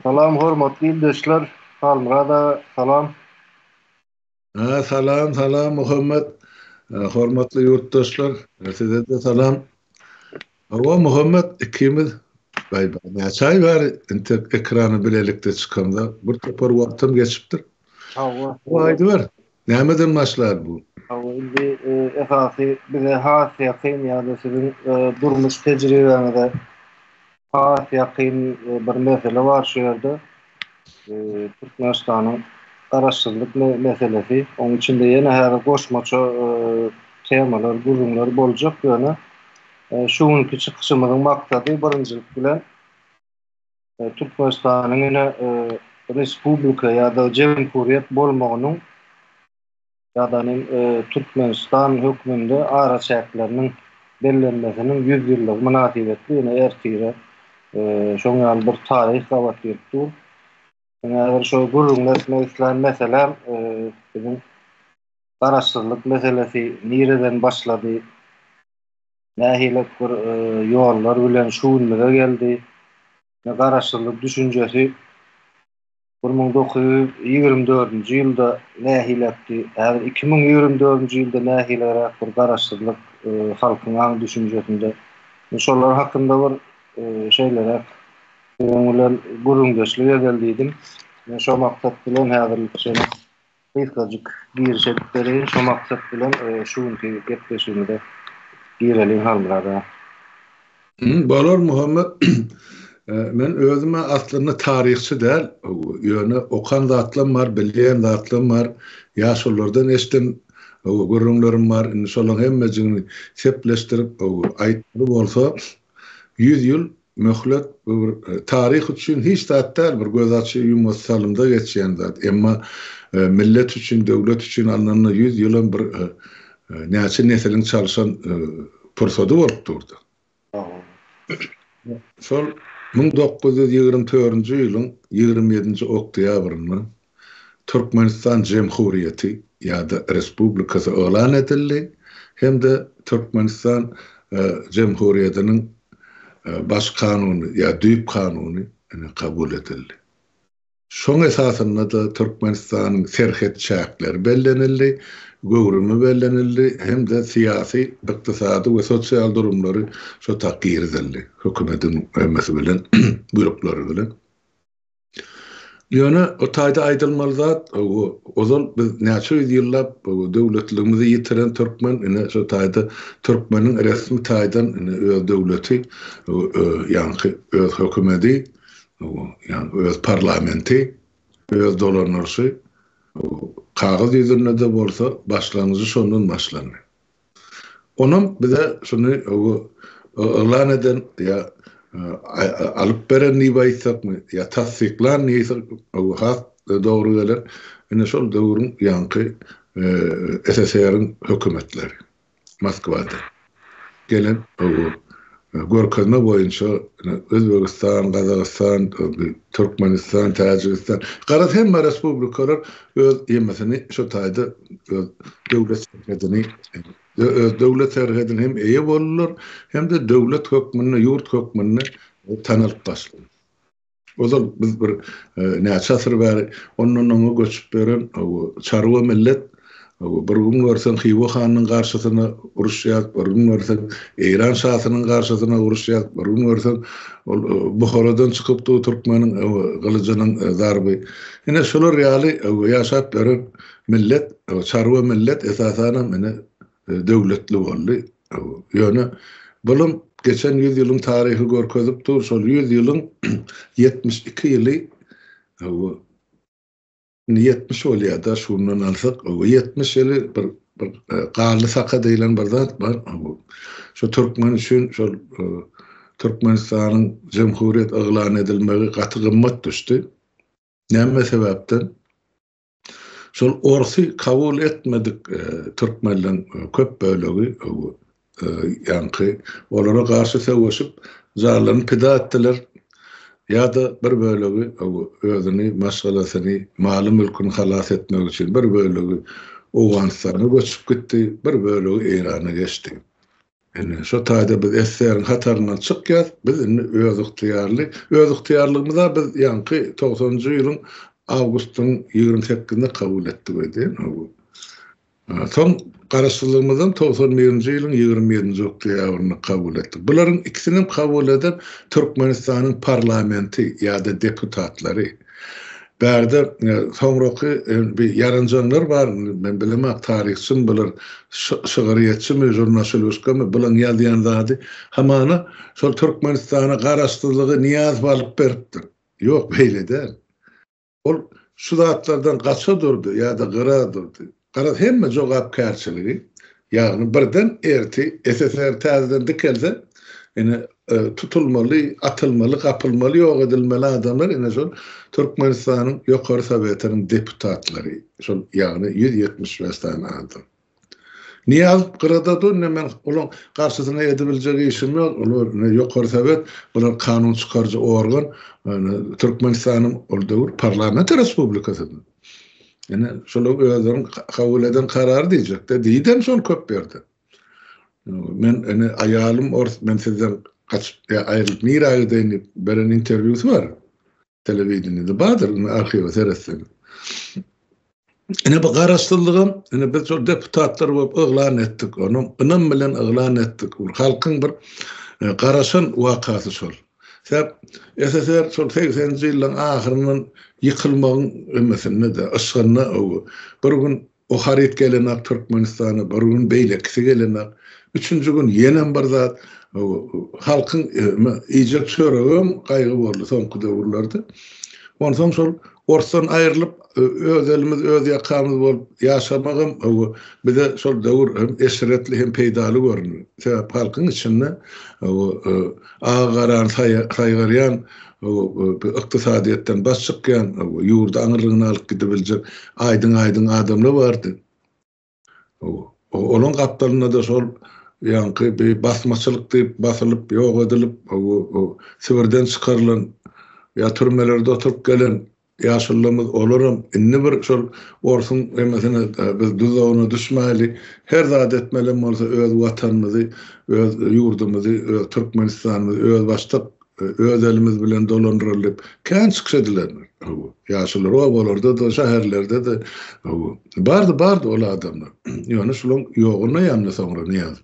Salam hormatly ildeşler Halmyrat aga salam. Ha salam salam Muhammet hormatly ýurtdaşlar size-de salam. Hawa Muhammet ikimiz baý baý näçe aý bäri entek ekrana bilelikde çykamda bir topar wagtam geçipdir. Hawa. Hawa aýdyber nämeden başlaýaly bu? Hawa indi esasy bize has ýakyn ýa-da siziň durmuş tejribäňize Has ýakyn bir mesele bar şu ýerde. Türkmenistanyň garaşsyzlyk meselesi. Onuň içinde ýene häzir goşmaça temalar, gürrüňler boljak ýöne şu günki çykyşymyzyň maksady birinjilik bilen Türkmenistanyň ýene respublika ýa-da jemhuriýet bolmagynyň Ýa-da Türkmenistan hökmünde araçäkleriniň bellenmesiniň 100 ýyllygy mynasybetli ýene ertire şoň ýaly bir taryh gabat gelip dur. Men häzir şo gürrüňini etmek islän meseläm biziň garaşsyzlyk meselesi nireden başlady, nähili bir ýollar bilen şu günümize geldi, garaşsyzlyk düşünjesi 1924-nji ýylda nähilekdi, häzir 2024-nji ýylda nähileräk bir garaşsyzlyk halkyň aň-düşünjesinde. Şolar hakynda bir şeýleräk siziň bilen gürrüňdeşlik edeli diýdim. Men şo maksat bilen häzirlikçe gysgajyk giriş edip bereýin. Şo maksat bilen şu günki gepleşigimize gireliň Halmyrat aga. Bolar Muhammet. Men özüm-ä aslynda taryhçy däl, ýöne okan zatlam bar, bilýän zatlam bar, ýaşululardan eşiden gürrüňlerim bar. Indi şolaň hemmejigini sepleşdirip aýtmaly bolsa, 100 ýyl möhlet bu bir taryh üçin hiç zat däl, bir göz açy-ýumasy salymda geçýän zat. Emma millet üçin, döwlet üçin alnanda 100 ýylam bir näçe nesiliň çalşan pursady bolup durdy. Şol 1924-nji ýylyň 27-nji oktýabrynda Türkmenistan Jemhuriýeti ýa-da Respublikasy yglan edildi hem-de Türkmenistan Jemhuriýetiniň Baş kanuny ýa Düýp kanuny kabul edildi. Şoň esasynda-da Türkmenistanyň serhet çäkleri bellenildi, göwrümi bellenildi hem-de syýasy, ykdysady we sosial durumlary şo tak girizildi, hökümetiň hemmesi bilen, buýruklary bilen. Ýöne o taýda aýdylmaly zat, ozal biz näçe ýüz ýyllap döwletligimizi ýitiren türkmen, ine şo taýda türkmeniň resmi taýdan ine öz döwleti, ýaňky öz hökümedi, ýagny öz parlamenti, öz dolandyryşy kagyz ýüzünde-de bolsa başlangyjy şondan başlandy. Onam bize şuny yglan eden ýa alyp beren diýip aýtsakmy, ýa tassyklan diýsek has dogry geler. Ine şol döwrüň ýaňky SSR-iň hökümetleri Moskwada gelen görkezme boýunça Özbegistan, Gazagystan, Türkmenistan, Täjigistan, garaz hemme respublikalar öz ýemesini şo taýda öz döwlet serhedini öz döwlet serhedini hem eýe boldular, hem-de döwlet hökmünde, ýurt hökmünde tanalyp başlady. Ozal biz bir näçe asyr bäri ondan oňa göçüp ýören çarwa millet, bir gün görseň Hywa hanynyň garşysyna uruşýar, bir gün görseň Eýran şasynyň garşysyna uruşýar, bir gün görseň ol Buharadan çykyp dur türkmeniň gylyjynyň zarby. Ine şular ýaly ýaşap ýören millet, çarwa millet esasanam ine döwletli boldy. Ýöne bulam geçen ýüz ýylyň taryhy görkezip dur, şol ýüz ýylyň 72 ýyly indi 70 bolýar-da, şundan alsak, 70 ýyly bir bir ganly saka diýlen bir zat bar. Şu türkmen üçin şol Türkmenistanyň jemhuriýet yglan edilmegi gaty gymmat düşdi. Näme sebäpden? Şol orsy kabul etmedik türkmenleň köp bölegi ýaňky olara garşy söweşip janlaryny pida etdiler ýa-da bir bölegi özüni, maşgalasyny, maly-mülküni halas etmek üçin bir bölegi Owganystana göçüp gitdi, bir bölegi Eýrana geçdi. Ine, şo taýda biz SSR-iň hataryndan çykýas, biz indi özygtyýarly, özygtyýarlygymyz-a biz ýaňky togsanynjy ýylyň awgustyň 28-inde kabul etdik öýdýän, hawa. Soň Garaşsyzlygymyzam 91-nji ýylyň 27-nji oktýabrynda kabul etdik. Bularyň ikisinem kabul eden Türkmenistanyň parlamenti ýa-da deputatlary. Bärde soňraky bir ýaranjaňlar bar, men bilemok taryhçymy bular, şygryýetçimi, žurnaşiluşkamy, bulaň ýazýan zady hamana şol Türkmenistana Garaşsyzlygy Nyýazow alyp beripdir. Ýok, beýle däl. Ol şu zatlardan gaça durdy ýa-da gyra durdy. Garaz, hemme jogapkärçiligi, ýagny birden erti SSR täzeden dikelse, ine, tutulmaly, atylmaly, gapylmaly, ýok edilmeli adamlar ine şol Türkmenistanyň Ýokary Sowetiniň deputatlary, şol ýagny 175 sany adam. Nyýazow gyrada dur, ine men olaň garşysyna edibiljek işim ýok, olar ine Ýokary Sowet, bular kanun çykaryjy organ, ine Türkmenistanyň ol döwür parlament respublikasydy. Ine şolaň özleriniň kabul eden karary diýjekde, diýdem şony köp ýerde. Men ine aýalym ors, men sizden gaçyp ýa aýrylyp nirä gideýin diýip beren interwýusy bar. Telewideniýede bardyr, indi arhiwe seretseňiz. Ine bu garaşsyzlygam, ine biz şol deputatlar bolup yglan etdik, ony ynam bilen yglan etdik. Bir halkyň bir e, garaşan wakasy şol. Sebäp SSR şol 80-nji ýyllaryň ahyryndan ýykylmagyň ümesinde-de, yşgynda bir gün O haryt gelenak Türkmenistana, bir gün beýlekisi gelenak, üçünji gün ýenem bir zat. Halkyň iýjek çöregem gaýgy boldy soňky döwürlerde. Onsoň şol orsdan aýrylyp, öz elimiz, öz ýakamyz bolup ýaşamagam bize şol döwür hem eşretli hem peýdaly göründi. Sebäp halkyň içinde agy-garany saýgarýan ykdysadyýetden baş çykýan, ýurdy aňyrlygyna alyp gidibiljek aýdyň-aýdyň adamlar bardy. Olaň gapdalynda-da şol ýaňky bir basmaçylyk diýip basylyp, ýok edilip, Sibirden çykarylan ýa türmelerde oturyp gelen Ýaşulymyz olaram indi bir şol orsuň emesine biz duzagyna düşmäli, her zat etmelem bolsa öz watanymyzy, öz ýurdumyzy, öz Türkmenistanymyzy özbaşdak öz elimiz bilen dolandyraly diýip kän çykyş edilendir. Hawa, ýaşulylar obalarda-da, şäherlerde-de hawa, bardy, bardy ol adamlar. Ýöne şulaň ýoguna ýandy soňra Nyýazow.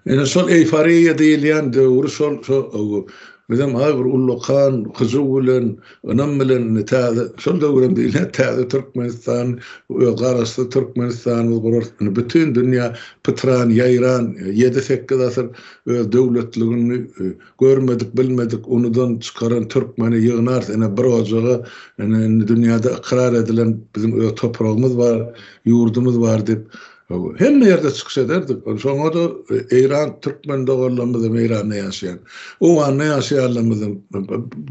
Ine şol eýforiýa diýilýän döwri şol şo bizem aý bir ullakan hyjuw bilen, ynam bilen indi täze şol döwürem diýilýär täze Türkmenistan, öz garaşsyz Türkmenistanymyzy gurarys. Indi bütin dünýä pytran, ýaýran ýedi-sekiz asyr öz döwletligini görmedik, bilmedik, unudan çykaran türkmeni ýygnarys ine bir ojaga, ine indi dünýäde ykrar edilen biziň öz topragymyz bar, ýurdumyz bar diýip Hemme ýerde çykyş ederdik. Şoňa-da Eýran türkmen doganlarymyzam Eýranda ýaşaýan, Owganda ýaşaýanlarymyzam,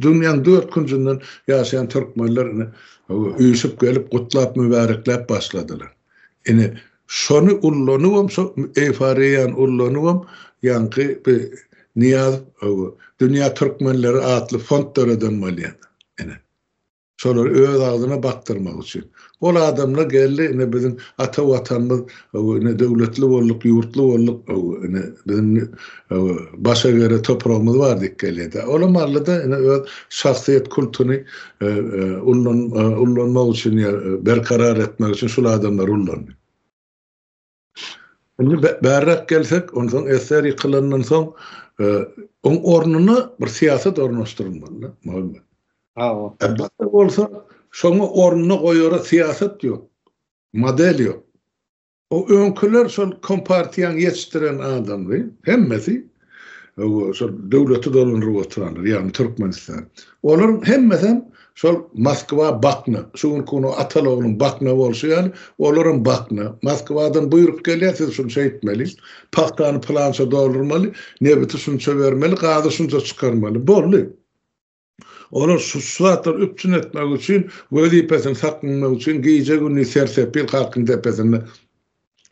dünýäň dört künjünden ýaşaýan türkmenler ine üýşüp gelip gutlap mübärekläp başladylar. Ine şony ullanybam şo eýforiýany ullanybam ýaňky bir Nyýazow Dünýä türkmenleri atly fond döreden bolýar. Ine. Şolary öz agzyna bakdyrmak üçin. Ol adamlar geldi, ine biziň ata Watanymyz, ine döwletli bolduk, ýurtly bolduk, ine biziň başa gere topragymyz bar diýip gelýärdi. Olam aldy-da, ine öz şahsyýet kultuny ullanmak üçin ýa berkarar etmek üçin şul adamlary ullandy. Indi bärräk gelsek, onsoň SSR ýykylandan soň, oň ornuna bir syýasat ornaşdyrylmaly, Muhammet. Hawa. Elbetde bolsa, şoňa ornuna goýara syýasat ýok, model ýok. O öňküler şol kompartiýaň ýetişdiren adamy, hemmesi şol döwleti dolandyryp oturanlar, ýagny Türkmenistan. Olaryň hemmesem şol Moskwa bakna, şu günki gün ataly-ogluň bakna bolşy ýaly, olaram bakna. Moskwadan buýruk gelýär, siz şuny şeýtmeli, pagtany pylança doldurmaly, nebiti şunça bermeli, gazy şunça çykarmaly. Boldy. Olar şu zatlary üpjün etmek üçin, wezipesini saklamak üçin gije-gündiz sersepil halkyň depesinde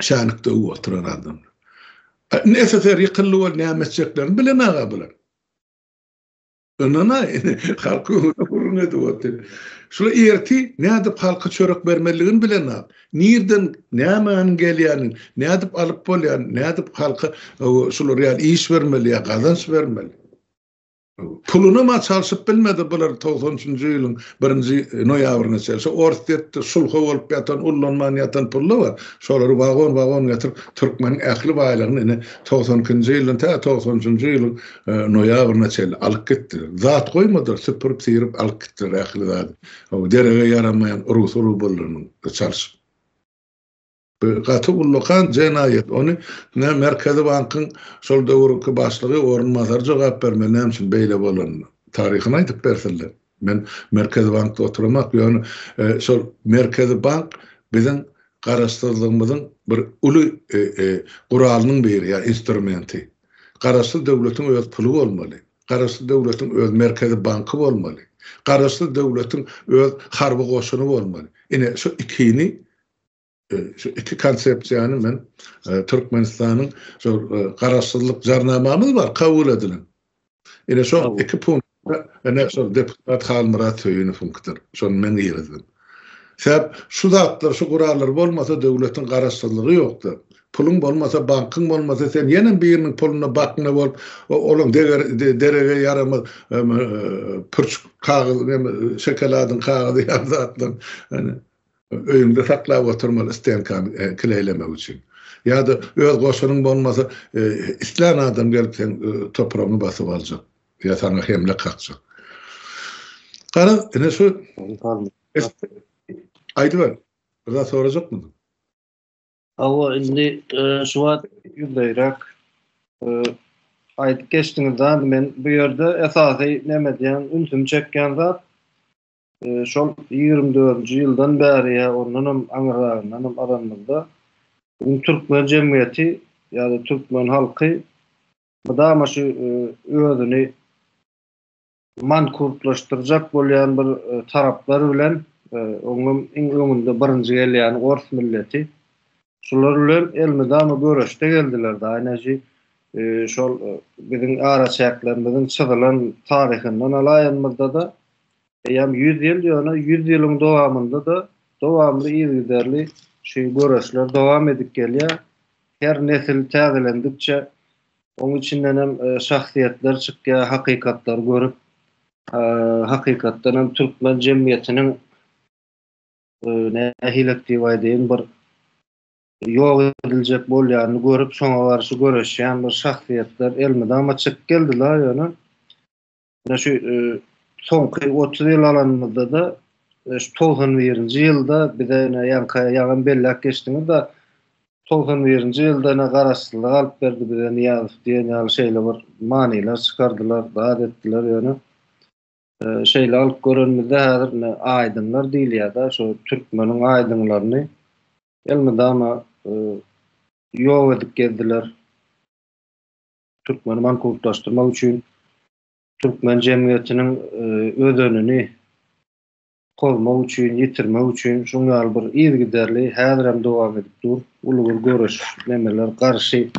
şänik döwüp oturan adamlar. Indi SSR ýykyldy bol näme etjeklerini bilen aga bular. Ynanaý, halkyň öňünde. Gürrüň edip otyr. Şular ertir nädip halka çörek bermelidigini bilenok. Nirden nämäniň gelýänini, nädip alyp bolýanyny, nädip halka şular ýaly iş bermeli ýa gazanç bermeli. Pulunam-a çalşyp bilmedi bular 93 üçünji ýylyň birinji noýabryna çenli. Şo Orsýetde şulha bolup ýatan, ullanman ýatan pul-da bar. Şolary wagon-wagon getirip, türkmeniň ähli baýlygyny ine 92-nji ýyldan tä 93-nji ýylyň noýabryna çenli alyp gitdiler. Zat goýmadylar, süpürip-sirip alyp gitdiler ähli zady. Derege ýaramaýan rus rubllaryny çalşyp. Bu gaty ullakan jenaýat. Ony ne Merkezi bankyň şol döwürki başlygy orunbasary jogap bermeli näme üçin beýle bolanyny. Taryhyny aýdyp bersinler. Men Merkezi bankda oturamak, ýöne şol Merkezi bank biziň garaşsyzlygymyzyň bir uly guralynyň biri ýa instrumenti. Garaşsyz döwletiň öz puly bolmaly. Garaşsyz döwletiň öz Merkezi banky bolmaly. Garaşsyz döwletiň öz harby goşuny bolmaly. Ine şu ikini Şu iki konsepsiýany men Türkmenistanyň şol Garaşsyzlyk Jarnamamyz bar, kabul edilen. Ine şo iki punktda ine şol deputat Halmyrat Söýünowyňkydyr. Şony men girizdim. Sebäp şu zatlar, şu gurallar bolmasa döwletiň garaşsyzlygy ýokdur. Puluň bolmasa, bankyň bolmasa sen ýenem biriniň puluna bakna bolup, olaň deger derege ýaramaz pürçük kagyz, şokoladyň kagyzy ýaly zatlar. Öýüňde saklap oturmaly stenkany kileýlemek üçin. Ýa-da öz goşunyň bolmasa, islän adam gelip seň topragyňy basyp aljak ýa saňa hemle kakjak. Garaz, ine şu Aýdyber, bir zat sorajakmydyň? Hawa, indi şu wagt ýüzleýräk aýdyp geçdiňiz zady men bu ýerde esasy neme diýen ünsümi çekýän zat Şol 24-nji ýyldan bäri ýa ondanam aňyrragyndanam alanymyzda biziň türkmen jemgyýeti ýa-da türkmen halky mydama şu özüni mankurtlaşdyrjak bolýan bir taraplar bilen oňam iň öňünde birinji gelýäni ors milleti. Şular bilen elmydama göreşde geldiler-de. Aýna şu şol biziň araçäklerimiziň çyzylan taryhyndan alaýanymyzda-da Eýýäm 100 ýyl, ýöne 100 ýylyň dowamynda-da dowamly yzygiderli şu göreşler dowam edip gelýär. Her nesil täzelendikçe oň içindenem şahsyýetler çykýar, hakykatlary görüp, hakykatdanam türkmen jemgyýetiniň nähilek diýip aýdaýyn bir ýok ediljek bolýanyny görüp, şoňa garşy göreşýän bir şahsyýetler elmydama çykyp geldiler, ýöne Ine şu soňky 30 ýyl alanymyzda-da şu 91-nji ýylda bize ine ýaňky ýaňam belläp geçdiňiz-de 91-nji ýylda ine garaşsyzlyk alyp berdi bize Nyýazow diýen ýaly şeýle bir manylar çykardylar, zat etdiler ýöne şeýle alyp görenimizde häzir ine aýdyňlar diýilýär-de şu türkmeniň aýdyňlaryny elmydama ýok edip gezdiler. Türkmeni mankurtlaşdyrmak üçin türkmen jemgyýetiniň özenini pozmak üçin, ýitirmek üçin şuň ýaly bir yzygiderli häzirem dowam edip dur. Uly bir göreş nemeler garşy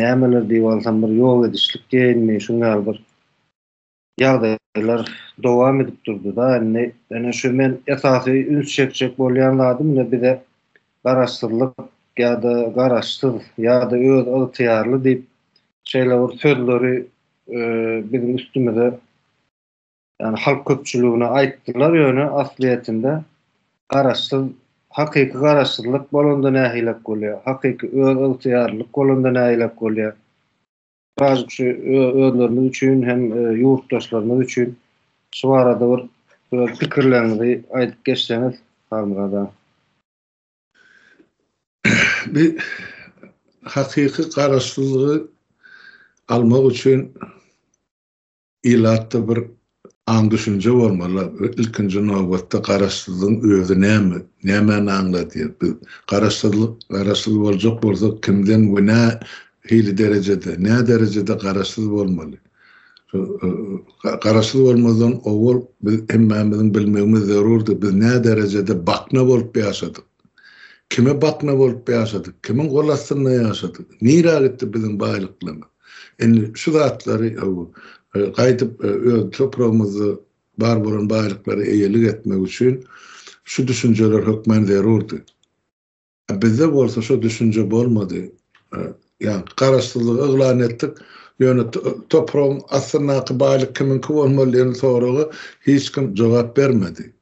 nämeler diýip alsam bir ýok edişlik diýeýinmi şuň ýaly bir ýagdaýlar dowam edip durdy-da. Indi ene şu men esasy üns çekjek bolýan zadym ine bize garaşsyzlyk ýa-da garaşsyz ýa-da öz ygtyýarly diýip şeýle bir sözleri biziň üstümize ýagny halk köpçüligine aýtdylar ýöne aslyýetinde garaşsyz hakyky garaşsyzlyk bolanda nähilek bolýar hakyky öz ygtyýarlylyk bolanda nähilek bolýar Birazjyk şu özlerimiz üçin hem ýurtdaşlarymyz üçin şu barada bir öz pikirleriňizi aýdyp geçseňiz Halmyrat aga. Bir hakyky garaşsyzlygy almak üçin Ilatda bir aň-düşünje bolmaly. Ilkinji nobatda garaşsyzlygyň özi näme? Nämäni aňladýar? Biz garaşsyzlyk, garaşsyz boljak bolsak kimden we nähili derejede, nä derejede garaşsyz bolmaly? Şu garaşsyz bolmazdan owal biz hemmämiziň bilmegimiz zerurdyr, biz nä derejede bakna bolup ýaşadyk? Kime bakna bolup ýaşadyk? Kimiň gol astynda ýaşadyk? Nirä gitdi biziň baýlyklarymyz? Indi şu zatlary gaýdyp öz topragymyzda. bar bolan baýlyklara eýelik etmek üçin şu düşünjeler hökmän zerurdy. Bizde bolsa şo düşünje bolmady. Ýagny garaşsyzlygy yglan etdik, ýöne topragyň astyndaky baýlyk kimiňki bolmaly diýen soraga hiç kim jogap bermedi.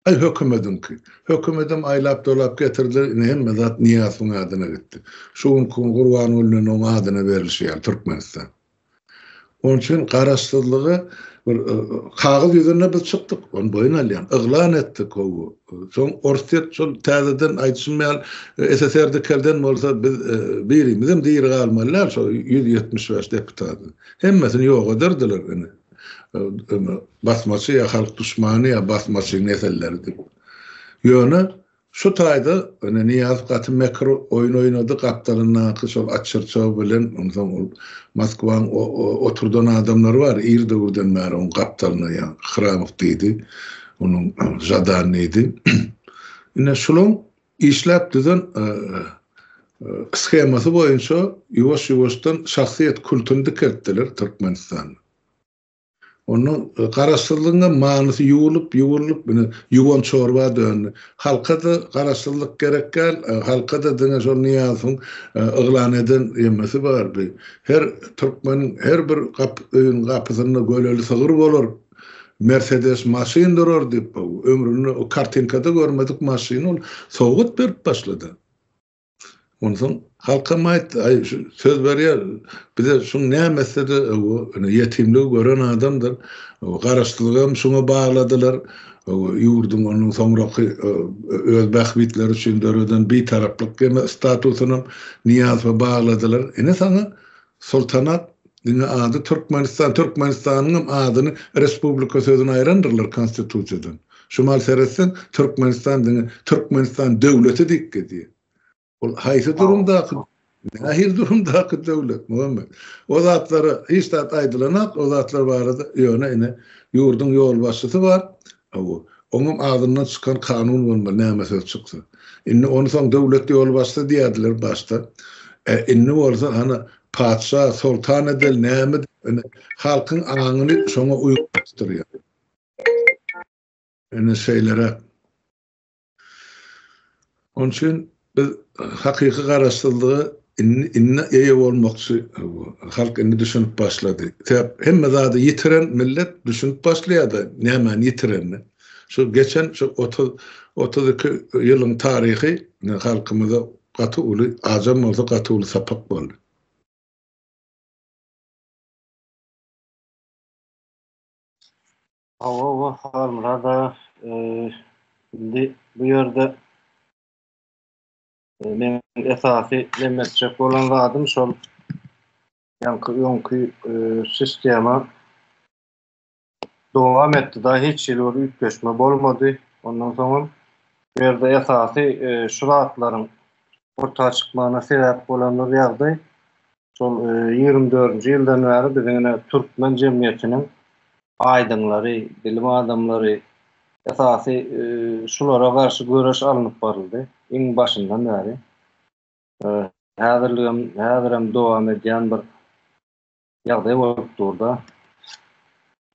Aý hökümediňki. Hökümedem aýlap-dolap getirdiler, ine hemme zat Nyýazowyň adyna gitdi. Şu günki gün Gurbangulynyň oň adyna berlişi ýaly Türkmenistan. Onuň üçin garaşsyzlygy bir kagyz ýüzünde biz çykdyk, ony boýun alýan. Yglan etdik gowy. Soň Orsýet şol täzeden aýdyşym ýaly SSR dikelden bolsa biz birimizem diri galmaly däl şo 175 deputatyň. Hemmesini ýok ederdiler ine. Basmaçy ýa halk duşmany ýa basmaçyň nesilleri diýip. Ýöne Şu taýda ine Nyýazow gaty mekir oýun oýnady, gapdalyndaky şol atçyrçagy bilen, onsoň ol Moskwaň oturdan adamlary bar, ir döwürden bäri oň gapdalynda ýa Hramow diýdi, onuň Žadan diýdi. Ine şulaň işläp düzen shemasy boýunça ýuwaş-ýuwaşdan şahsyýet kultuny dikeltdiler Türkmenistanda. Onda garaşsyzlygyň manysy ýuwulyp, ýuwulyp, ine, ýuwan çorba döndi. Halka-da garaşsyzlyk gerek däl, halka-da diňe şol Nyýazowyň yglan eden ýemesi bardy. Her türkmeniň her bir gap öýüň gapysynda göleli sygyr bolar, Mersedes maşyn durar diýip, ömründe o kartinkada görmedik maşyny ol sowgat berip başlady. Onsoň halkam aýtdy, aý, şu söz berýär, bize şuň näme etse-de, ine, ýetimligi gören adamdyr. Garaşsyzlygam şuňa bagladylar. Ýurduň onuň soňraky öz bähbitleri üçin döreden bitaraplyk ýene statusynam Nyýazowa bagladylar. Ine saňa soltanat, diňe ady Türkmenistan, Türkmenistanyňam adyny respublika sözüni aýrandyrlar konstitusiýadan. Şu mal seretseň, Türkmenistan diňe Türkmenistan döwleti diýip gidýär. Ol haýsy durumdaky, nähili durumdaky döwlet, Muhammet? O zatlara hiç zat aýdylanok, o zatlar barada ýöne ine ýurduň ýolbaşçysy bar, hawa, oňam agzyndan çykan kanun bolmaly, näme söz çyksa. Indi ony soň döwlet ýolbaşçysy diýerdiler başda. E, indi bolsa hany patyşa, soltan edel, näme, ine halkyň aňyny şoňa uýgunlaşdyrýar. Ine şeýleräk. Onuň üçin biz hakyky garaşsyzlyga indi indi eýe bolmakçy halk indi düşünip başlady. Sebäp hemme zady ýitiren millet düşünip başlaýar-da nämäni ýitirenini. Şu geçen şu 30 32 ýylyň taryhy halkymyza gaty uly ajam bolsa gaty uly sapak boldy. Hawa, Halmyrat aga, indi bu ýerde meň esasy neme etjek bolan zadym şol ýaňky öňki sistema dowam etdi da hiç hili bir üýtgeşme bolmady. Ondan soňam bu ýerde esasy şu zatlaryň orta çykmagyna sebäp bolan bir ýagdaý Şol 24-nji ýyldan bäri biziň ine türkmen jemgyýetiniň aýdyňlary, bilim adamlary esasy şulara garşy göreş alnyp baryldy iň başyndan bäri. Häzirligem, häzirem dowam edýän bir ýagdaý bolup dur-da.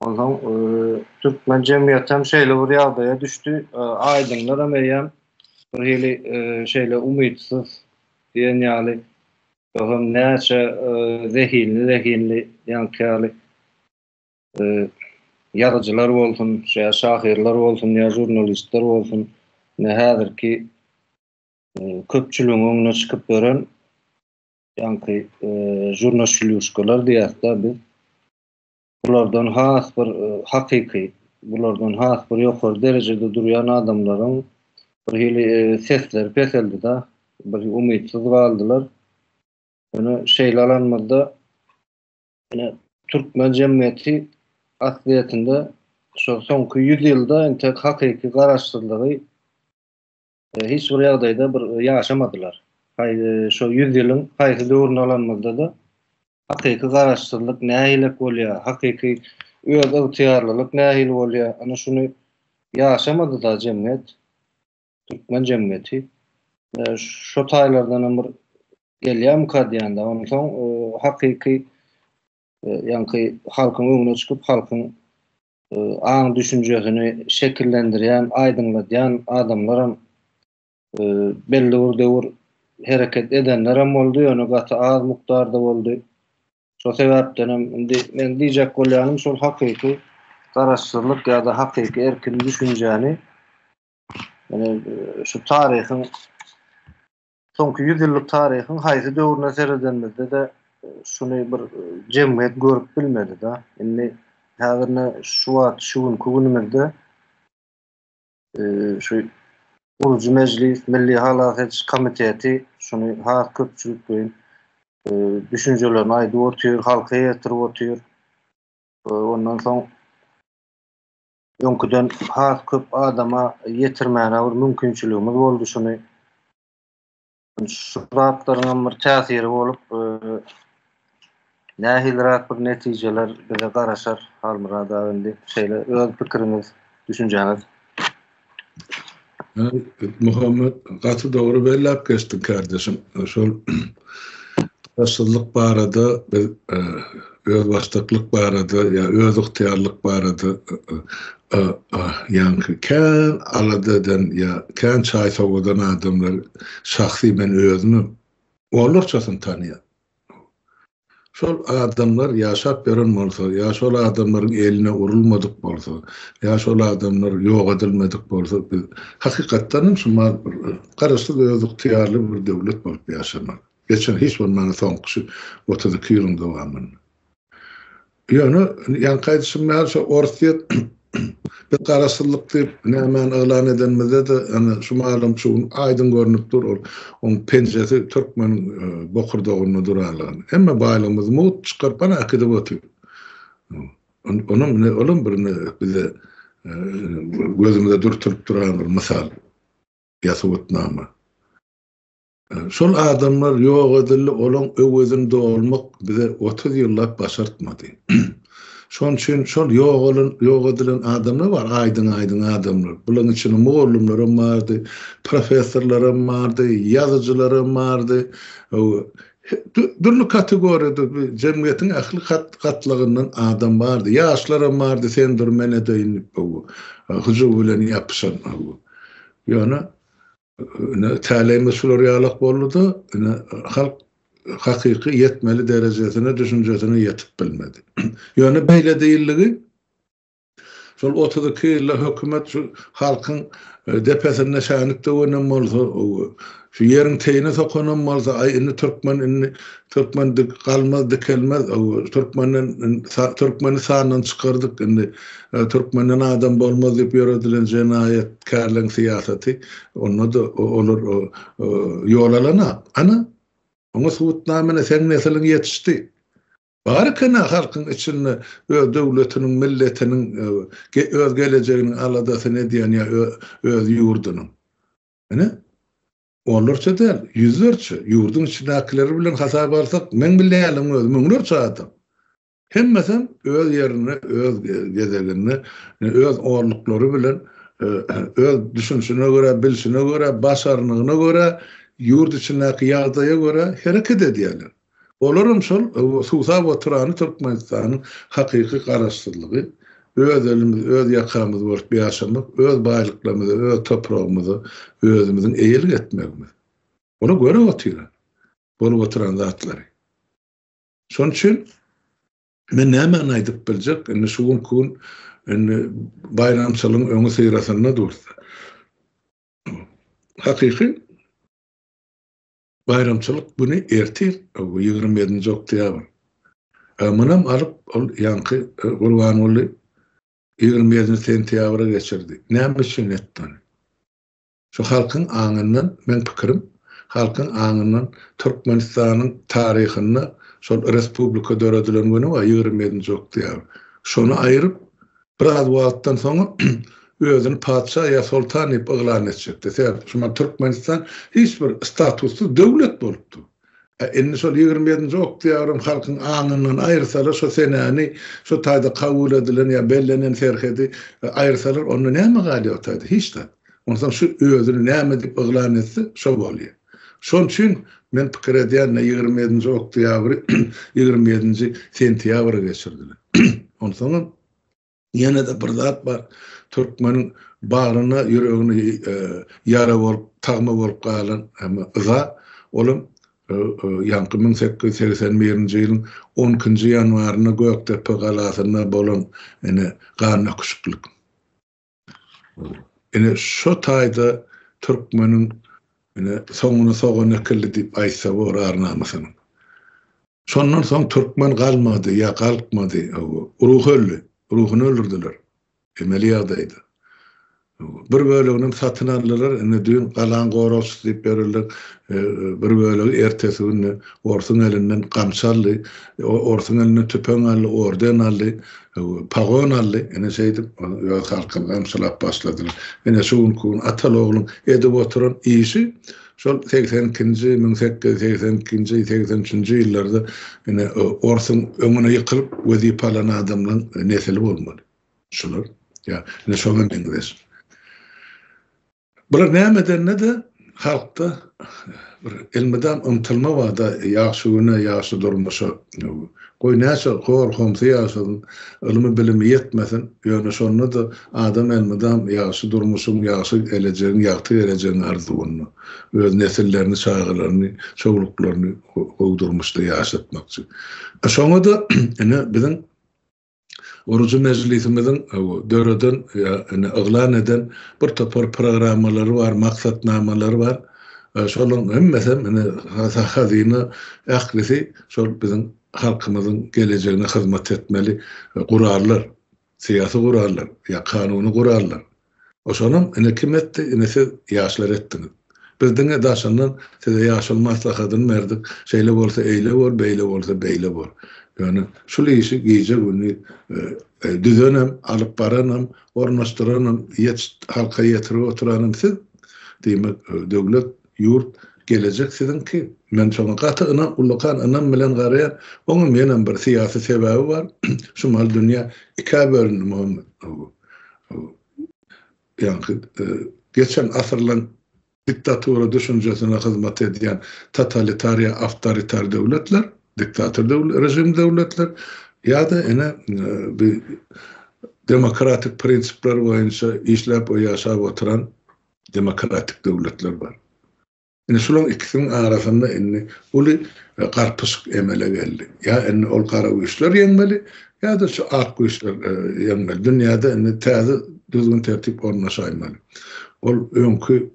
Onsoň türkmen jemgyýeti hem şeýle bir ýagdaýa düşdi, aýdyňlaram eýýäm bir hili şeýle umytsyz diýen ýaly Ýogsam näçe zehinli-zehinli ýaňky ýaly ýazyjylar bolsun, ýa şahyrlar bolsun, ýa žurnalistler bolsun, ine häzirki köpçüligiň öňüne çykyp ýören ýaňky žurnaşlýuşkalar diýýäs-de biz. Bulardan has bir hakyky, bulardan has bir ýokary derejede durýan adamlaryň bir hili sesleri peseldi-de, bir umytsyz galdylar. Ýöne şeýle alanymyzda ine türkmen jemgyýeti aslyýetinde şo soňky ýüz ýylda entek hakyky garaşsyzlygy hiç bir ýagdaýda bir ýaşamadylar. Haý, şo ýüz ýylyň haýsy döwrüni alanymyzda-da hakyky garaşsyzlyk nähilek bolýar, hakyky öz ygtyýarlylyk nähili bolýar, ana şuny ýaşamady-da jemgyýet, türkmen jemgyýeti. Şo taýlardanam bir gelýärmika diýende, onsoň hakyky ýaňky halkyň öňüne çykyp, halkyň. Aň-düşünjesini şekillendirýän, aýdyňladýan adamlaram belli bir döwür hereket edenlerem boldy, ýöne gaty az mukdarda boldy. Şo sebäpdenem indi men diýjek bolýanym şol hakyky garaşsyzlyk ýa-da hakyky erkin düşünjäni ýöne şu taryhyň soňky ýüzýyllyk taryhyň haýsy döwrüne seredenimizde-de şuny bir jemgyýet görüp bilmedi-de. Indi häzir ine şu wagt şu günki günümizde şu Gurujy mejlis, Milli halas ediş komiteti şuny has köpçülikleýin düşünjelerini aýdyp otyr, halka ýetirip otyr. Ondan soň öňküden has köp adama ýetirmäne bir mümkinçiligimiz boldy şuny. Şu zatlaryň hem bir täsiri bolup, nähiliräk bir netijeler bize garaşar Halmyrat aga indi şeýle öz pikiriňiz, düşünjäňiz. Muhammet gaty dogry belläp geçdiň kardeşim. Şol garaşsyzlyk barada biz özbaşdaklyk barada ýa özygtyýarlyk barada ýaňky kän alada eden ýa kän çaý sowadan adamlar şahsy men özümem onlarçasyny tanýan. Şol adamlar ýaşap ýören bolsa, ýa şol adamlaryň eline urulmadyk bolsa, ýa şol adamlar ýok edilmedik bolsa biz hakykatdan hem şu mal garaşsyz özygtyýarly bir döwlet bolup ýaşamaly. Geçen hiç bolmanda soňky şu 32 ýylyň dowamynda. Ýöne ýaňky aýdyşym ýaly şo Orsýet biz garaşsyzlyk diýip nämäni yglan edenimizde-de ýöne şu mahalam şu gün aýdyň görnüp dur ol oň penjesi türkmeniň e, bokurdagynda duranlygyny. Hemme baýlygymyzy mugt çykaryp ana äkidip otyr. Onuň ine olam bir bize e, gözümize dürtülip duran bir mysal ýa subutnama. Şol adamlar ýok edildi, olaň öwezini dolmak bize 30 ýyllap başartmady. Şonuň üçin şol ýogalan, ýok edilen adamlar bar, aýdyň-aýdyň adamlar. Bularyň içinde mugallymlaram bardy, professorlaram bardy, ýazyjylaram bardy. Dürli kategoriýada jemgyýetiň ähli gatlagyndan adam bardy. Ýaşlaram bardy, sen dur, men edeýin diýip, hyjuw bilen ýapyşan. Ýöne Ine, täleýimiz şular ýalak boldy-da, ine, halk hakyky ýetmeli derejesine, düşünjesine ýetip bilmedi. Ýöne beýle diýildigi, şol 32 ýylda hökümet şu halkyň e, depesinde şänik döwenem bolsa, şu ýeriň teýine sokanam bolsa, aý indi türkmen indi türkmen dik galmaz, dikelmez, türkmenden türkmeni sandan çykardyk indi Türkmenden adam bolmaz diýip ýöredilen jenaýatkärleň syýasaty, onda-da olar ýol alana. Ana, oňa subutnama ine seň nesiliň ýetişdi. Bar eken-ä halkyň içinde öz döwletiniň, milletiniň, öz gelejeginiň aladasyny edýän ýa öz ýurdunyň. Ine, onlarça däl, ýüzlerçe, ýurduň içindäkileri bilen hasaba alsak, meň bilýänim özi müňlerçe adam. Hemmesem öz ýerinde, öz gezeginde, öz orluklary bilen, öz düşünişine görä, bilşine görä, başarnygyna görä, ýurt içindäki ýagdaýa görä hereket edýärler. Olaram şol suwsap oturany Türkmenistanyň hakyky garaşsyzlygy, öz elimiz, öz ýakamyz bolup ýaşamak, öz baýlyklarymyza, öz topragymyza özümiziň eýelik etmegimiz. Olar görüp otyr, bolup oturan zatlary. Şonuň üçin men nämäni aýdyp biljek, indi şu günki gün indi baýramçylygyň öňi syrasynda dursa. Hakyky baýramçylyk güni ertir, 27-nji oktýabr. Munam alyp ol ýaňky e, Gurbanguly 27 sentýabra geçirdi. Näme üçin etdi ony? Şu halkyň aňyndan, meň pikirim, halkyň aňyndan Türkmenistanyň taryhynda şol respublika döredilen güni bar, 27-nji oktýabr. Şony aýryp, biraz wagtdan soň özüni patyşa ýa soltan diýip yglan etjekdi. Sebäbi şu Türkmenistan hiç bir statussyz döwlet bolupdy. Indi şol 27-nji oktýabryň halkyň aňyndan aýyrsalar şo senäni, şo taýda kabul edilen ýa bellenen serhedi aýyrsalar, onda näme galýar o taýda? Hiç zat. Onsoň şu özüni näme diýip yglan etse, şo bolýar. Şonuň üçin men pikir edýän, 27-nji oktýabry 27-nji sentýabra geçirdiler. Onsoňam. Ýene-de bir zat bar, türkmeniň bagryna, ýüregine ýara bolup, tagma bolup galan yza, olam ýaňky 1881-nji ýylyň on ikinji ýanwarynda Gökdepe galasynda bolan ine gandöküşiklik. Ine şo taýda türkmeniň ine soňuna sogan ekildi diýip aýtsa bor ar-namysynyň. Şondan soň türkmen galmady ýa galkmady, ruhy öldi, ruhuny öldürdiler emeli ýagdaýda. Bir böleginem satyn aldylar, indi düýn galaň goragçysy diýip ýörerler, bir bölegi ertesi günde orsuň elinden gamçy aldy, orsuň elinden tüpeň aldy, orden aldy, pagon aldy, ine şeýdip öz halkyny gamçylap başladylar. Ine şu günki gün ataly-ogluň edip oturan işi Şol segsen ikinji, 1882-nji, segsen üçünji ýyllarda ine orsuň öňüne ýykylyp wezipe alan adamlaryň nesili bolmaly. Şular. Ýa ine şoňa meňzeş. Bular näme edende-de halkda bir elmydam ymtylma bar-da ýagşy güne, ýagşy durmuşa. Goý näçe hor-homsy ýaşasyn, ylmy-bilimi ýetmesin, ýöne şonda-da adam elmydam ýagşy durmuşyň, ýagşy gelejegiň, ýagty gelejegiň arzuwynda. Öz nesillerini, çagalaryny, çowluklaryny gowy durmuşda ýaşatmakçy. Şoňa-da ine biziň Gurujy mejlisimiziň döreden ýa ine yglan eden bir topar programmalary bar, maksatnamalary bar. Şolaryň hemmesem ine hazyna ählisi şol biziň halkymyzyň gelejegine hyzmat etmeli gurallar, syýasy gurallar ýa kanuny gurallar. Oşonam ine kim etdi, ine siz ýaşlar etdiňiz. Biz diňe daşyndan size ýaşuly maslahatyny berdik, şeýle bolsa eýle bor, beýle bolsa beýle bor. Ýöne şul işi gije-gündiz düzenem, alyp baranam, ornaşdyranam, halka ýetirip oturanam siz. Diýmek, döwlet, ýurt, gelejek siziňki. Men şoňa gaty ynam, ullakan ynam bilen garaýan. Oňam ýenem bir syýasy sebäbi bar. Şu mahal dünýä ikä bölündi, Muhammet. Ýaňky geçen asyrlaň diktatura düşünjesine hyzmat edýän totalitar ýa awtoritar döwletler, diktator režim döwletler ýa-da ine bi demokratik prinsipler boýunça işläp we ýaşap oturan demokratik döwletler bar. Indi şularyň ikisiniň arasynda indi uly garpyşyk emele geldi. Ýa indi ol gara güýçler ýeňmeli, ýa-da şu ak güýçler ýeňmeli. Dünýäde indi täze düzgün-tertip ornaşaýmaly. Ol öňki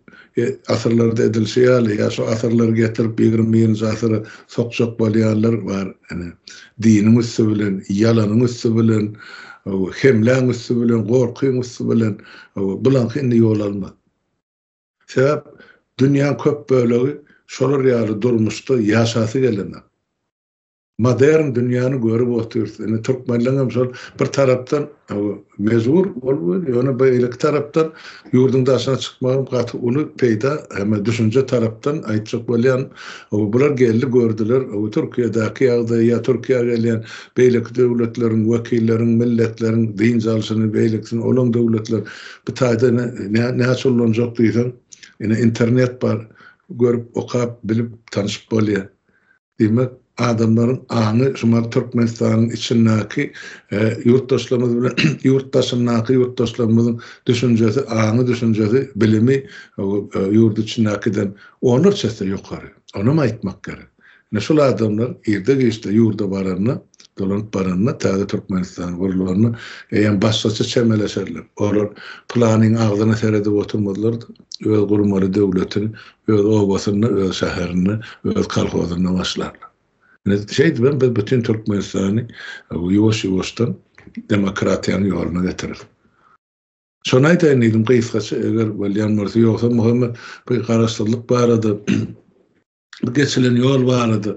asyrlarda edilişi ýaly, ýa şu asyrlary getirip ýigrimi birinji asyra sokjak bolýanlar bar. Ine, diniň üsti bilen, ýalanyň üsti bilen, hemläň üsti bilen, gorkyň üsti bilen bulaňky indi ýol almaz. Sebäp dünýäň köp bölegi şolar ýaly durmuşda ýaşasy gelenok. Modern dünýäni görüp otyrys. Indi türkmenleňem şol bir tarapdan mejbur bolup, ýöne beýleki tarapdan ýurduň daşyna çykmagam gaty uly peýda hem düşünje tarapdan aýtjak bolýan. Bular geldi gördüler. Türkiýedäki ýagdaýy ýa Türkiýä gelýän beýleki döwletleriň wekilleriň, milletleriň dynç alşyny beýlekisini olaň döwletler Bu taýda näçe ullanjak diýseň, ine internet bar, görüp, okap, bilip, tanşyp bolýar. Diýmek, adamlaryň aňy şumat Türkmenistanyň içindäki ýurtdaşlarymyz bilen ýurt daşyndaky ýurtdaşlarymyzyň düşünjesi, aňy, düşünjesi, bilimi ýurt içindäkiden onlarça esse ýokary. Onam aýtmak gerek. Ine şul adamlar irde-giçde ýurda baranda, dolanyp baranda, täze Türkmenistan gurlanda eýýäm başgaça çemeleşerler. Olar pylanyň agzyna seredip oturmazlar-da, öz gurmaly döwletini öz obasynda, öz şäherinde, öz kolhozynda başlarlar. Ine şeýdibem biz bütin Türkmenistany ýuwaş-ýuwaşdan demokratiýanyň ýoluna getireris. Şony aýdaýyn diýdim gysgaça, eger bolýan bolsa, ýogsa Muhammet bu garaşsyzlyk barada Bu geçilen ýol barada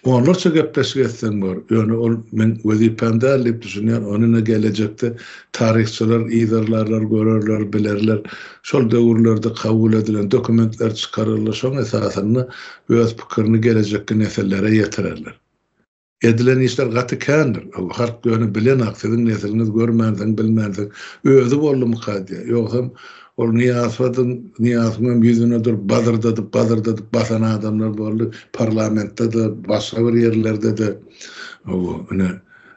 onlarça gepleşik etseň bor. Ýöne ol meň wezipäm däl diýip düşünýän. Ony ine gelejekde taryhçylar yzarlarlar, görerler, bilerler. Şol döwürlerde kabul edilen dokumentler çykararlar, şoň esasynda öz pikirini gelejekki nesillere ýetirerler. Edilen işler gaty kändir. Halk ýöne bilenak, siziň nesliňiz görmänsoň, bilmänsoň, özi boldumyka diýýär. Ýogsam ol Nyýazowyň, Nyýazowyň hem ýüzüne durup bazyrdadyp, bazyrdadyp basan adamlar boldy. Parlamentde-de, başga bir ýerlerde-de. Hawa, ine.